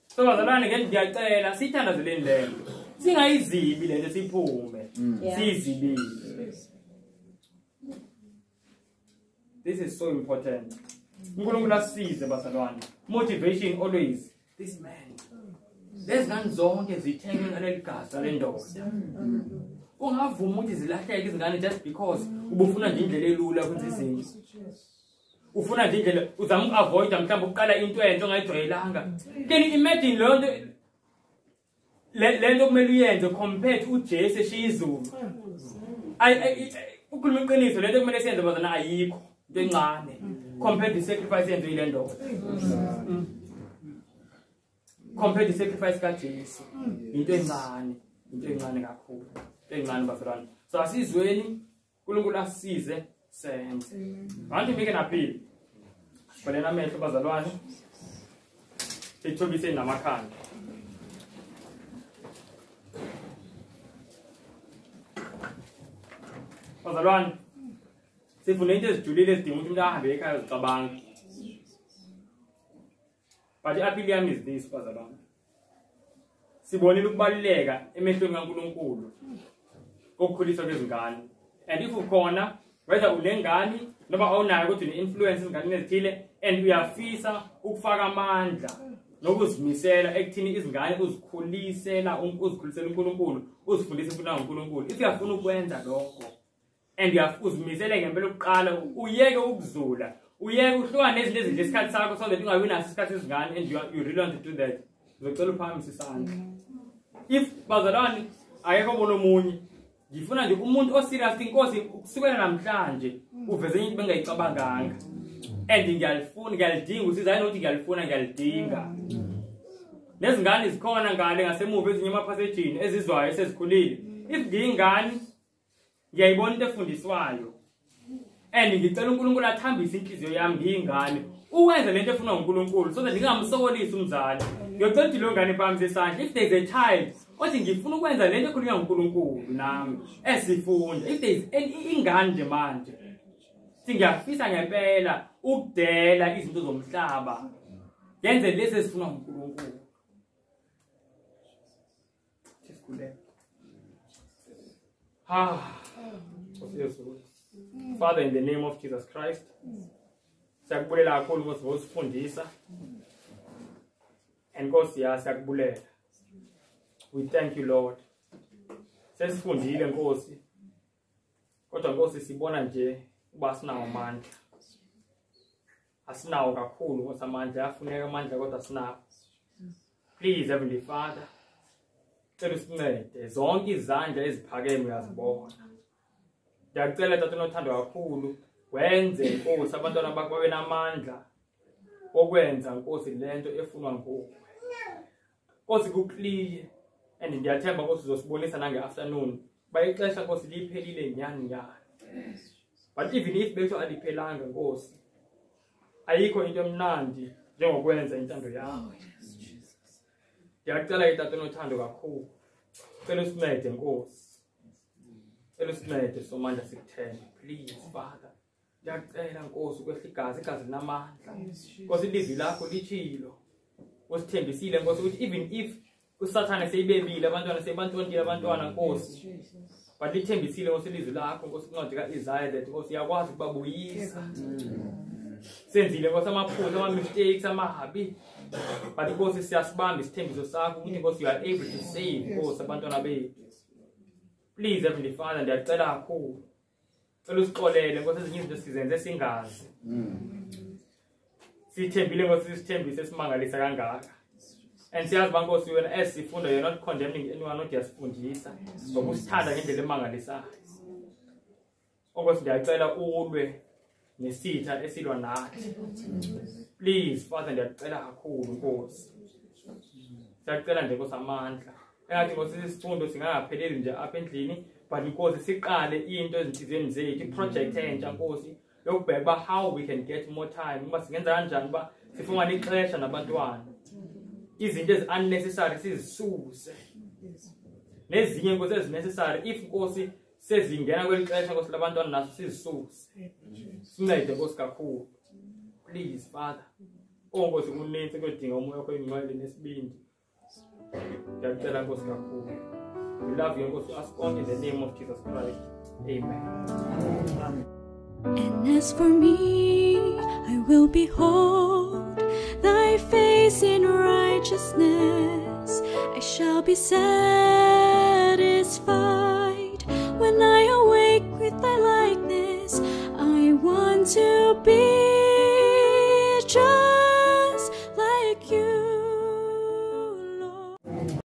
So bazalwane, ngeke ngiyacela sithandazeleni le nto. Singayizibi le nto, siphume. Siyizibile. This is so important. uNkulunkulu asisize bazalwane. Motivation always. This man. Lezi ngane zonke zithengwe ngaleli gazi lendoda. Ungavumi ukuthi zilahleke izingane just because ubufuna nje indlela elula kwenza izinto. Ufuna nje indlela uzama uku-avoida mhlawumbe ukuqala into entsha ongayijwayelanga. Can you imagine leyo nto le nto kumele uyenze compared to uJesu eshiya izulu? Ukhuluma iqiniso, le nto kumele siyenze bazana ayikho into encane compared to sacrifice yenziwe yile ndoda. Compared to sacrifice kaJesu, into encane, into encane kakhulu, into encane bazalwane. So asizweni, uNkulunkulu asisize senze. Bantu make an appeal. Sivaleni amehlo bazalwane. Sithobise namakhanda. Bazalwane, sifuna into ezijulile ezidinga ukuthi umuntu ahambe ekhaya azicabanga. But i-appeal yami is this bazalwane. Sibonile ukubaluleka emehlweni kaNkulunkulu kokukhuliswa kwezingane. And if ukhona, whether unengane noma awunayo ukuthi une-influence ezinganeni ezithile and uyafisa ukufaka amandla nokuzimisela ekuthini izingane uzikhulisela uNkulunkulu, uzifundise imfundo kaNkulunkulu. If uyafuna ukwenza lokho and uzimisele ngempela ukuqala, uyeke ukuzula, uyeke uhlukane nezinto ezidla isikhathi sakho so that ungabi naso isikhathi sezingane, and you really want to do that, ngizocela uphakamise isandla. If bazalwane akekho obona omunye, ngifuna nje umuntu oserious, inkosi kusukela namhlanje uveze into bengayicabanganga, and ngiyalifuna, ngiyalidinga usizo, hayi nokuthi ngiyalifuna, ngiyalidinga. Nezingane zikhona ngale ngasemuva ezinye emaphasejini ezizwayo esezikhulile. If ngiyingane ngiyayibona into efundiswayo and ngicela uNkulunkulu athambise inhliziyo yami ngiyingane ukwenza lento efunwa uNkulunkulu so that ngingamsokolisi umzali. Ngiyocela ukuthi leyo ngane iphamise isandla. If there is a child othi ngifuna ukwenza lento ekhulunywa nguNkulunkulu nami esifunda, if there is ingane nje manje singiyafisa ngempela ukudela izinto zomhlaba ngenze lezi ezifunwa nguNkulunkulu. Sikhuleke. Ah, Father, in the name of Jesus Christ, siyakubulela kakhulu Nkosi ngosifundisa. And Nkosi ya siyakubulela. We thank you, Lord. Sesifundile Nkosi. Kodwa Nkosi sibona nje uba sinawo amandla. Asinawo kakhulu Nkosi amandla, afuneka amandla kodwa sinawo. Please, Heavenly Father, cela usincede zonke izandla eziphakeme uyazibona. Ndiyacela Tata onothando kakhulu wenze Nkosi abantwana bakho babe namandla okwenza Nkosi lento efunwa nguwe. Nkosi ku-clear and ndiyathemba Nkosi uzosibonisa nange afternoon. Bayixesha Nkosi liphelile nyani nyani. But even if bethu aliphelanga Nkosi, ayikho into emnandi njengokwenza intando yakho. Ndiyacela ke Tata onothando kakhulu. Cela usincede Nkosi. Cela usincede Somandla sikuthembe. Please Father. Ndiyacela Nkosi ukwehla igazi, igazi linamandla. Nkosi ilizwi lakho litshilo. Usithembisile Nkosi ukuthi even if uSathane seyibebile abantwana sebantontile abantwana Nkosi. But lithembisile Nkosi ilizwi lakho Nkosi kwincwadi kaIsaiah that Nkosi uyakwazi ukubabuyisa. Senzile Nkosi amaphutha, ama-mistakes amabi. But Nkosi siyasibamba isithembiso sakho ukuthi Nkosi you are able to save Nkosi abantwana bethu. Please Heavenly Father, ndiyacela kakhulu. Cela usixolele Nkosi ezinye izinto sizenze singazi. Sithembile Nkosi isithembiso esimangalisa kangaka. And siyazi uba Nkosi wena as sifunda you're not condemning anyone, not uyasifundisa ngoba usithanda ngendlela emangalisayo. Nkosi ndiyacela ulwe nesitha esilwa nathi. Please Father, ndiyacela kakhulu Nkosi. Siyacela nje Nkosi amandla. Engathi Nkosi isifundo singangapheleli nje apha endlini, but Nkosi siqale into ezinhliziyweni zethu, i-project entsha Nkosi yokubheka uba how we can get more time, uba singenza kanjani uba sifumane ixesha nabantwana. Izinto ezi-unnecessary sizisuse. Nezinye Nkosi ezi-necessary if Nkosi sezingena kweli xesha Nkosi labantwana naso sizisuse. Sincede Nkosi kakhulu. Please Father. Oh Nkosi kunintsi kuyodinga umoya wakho oyingcwele nesibindi. Ndiyacela Nkosi kakhulu. We love you Nkosi, ask only in the name of Jesus Christ. Amen. And as for me, I will behold thy face in righteousness. I shall be satisfied when I awake with thy likeness. I want to be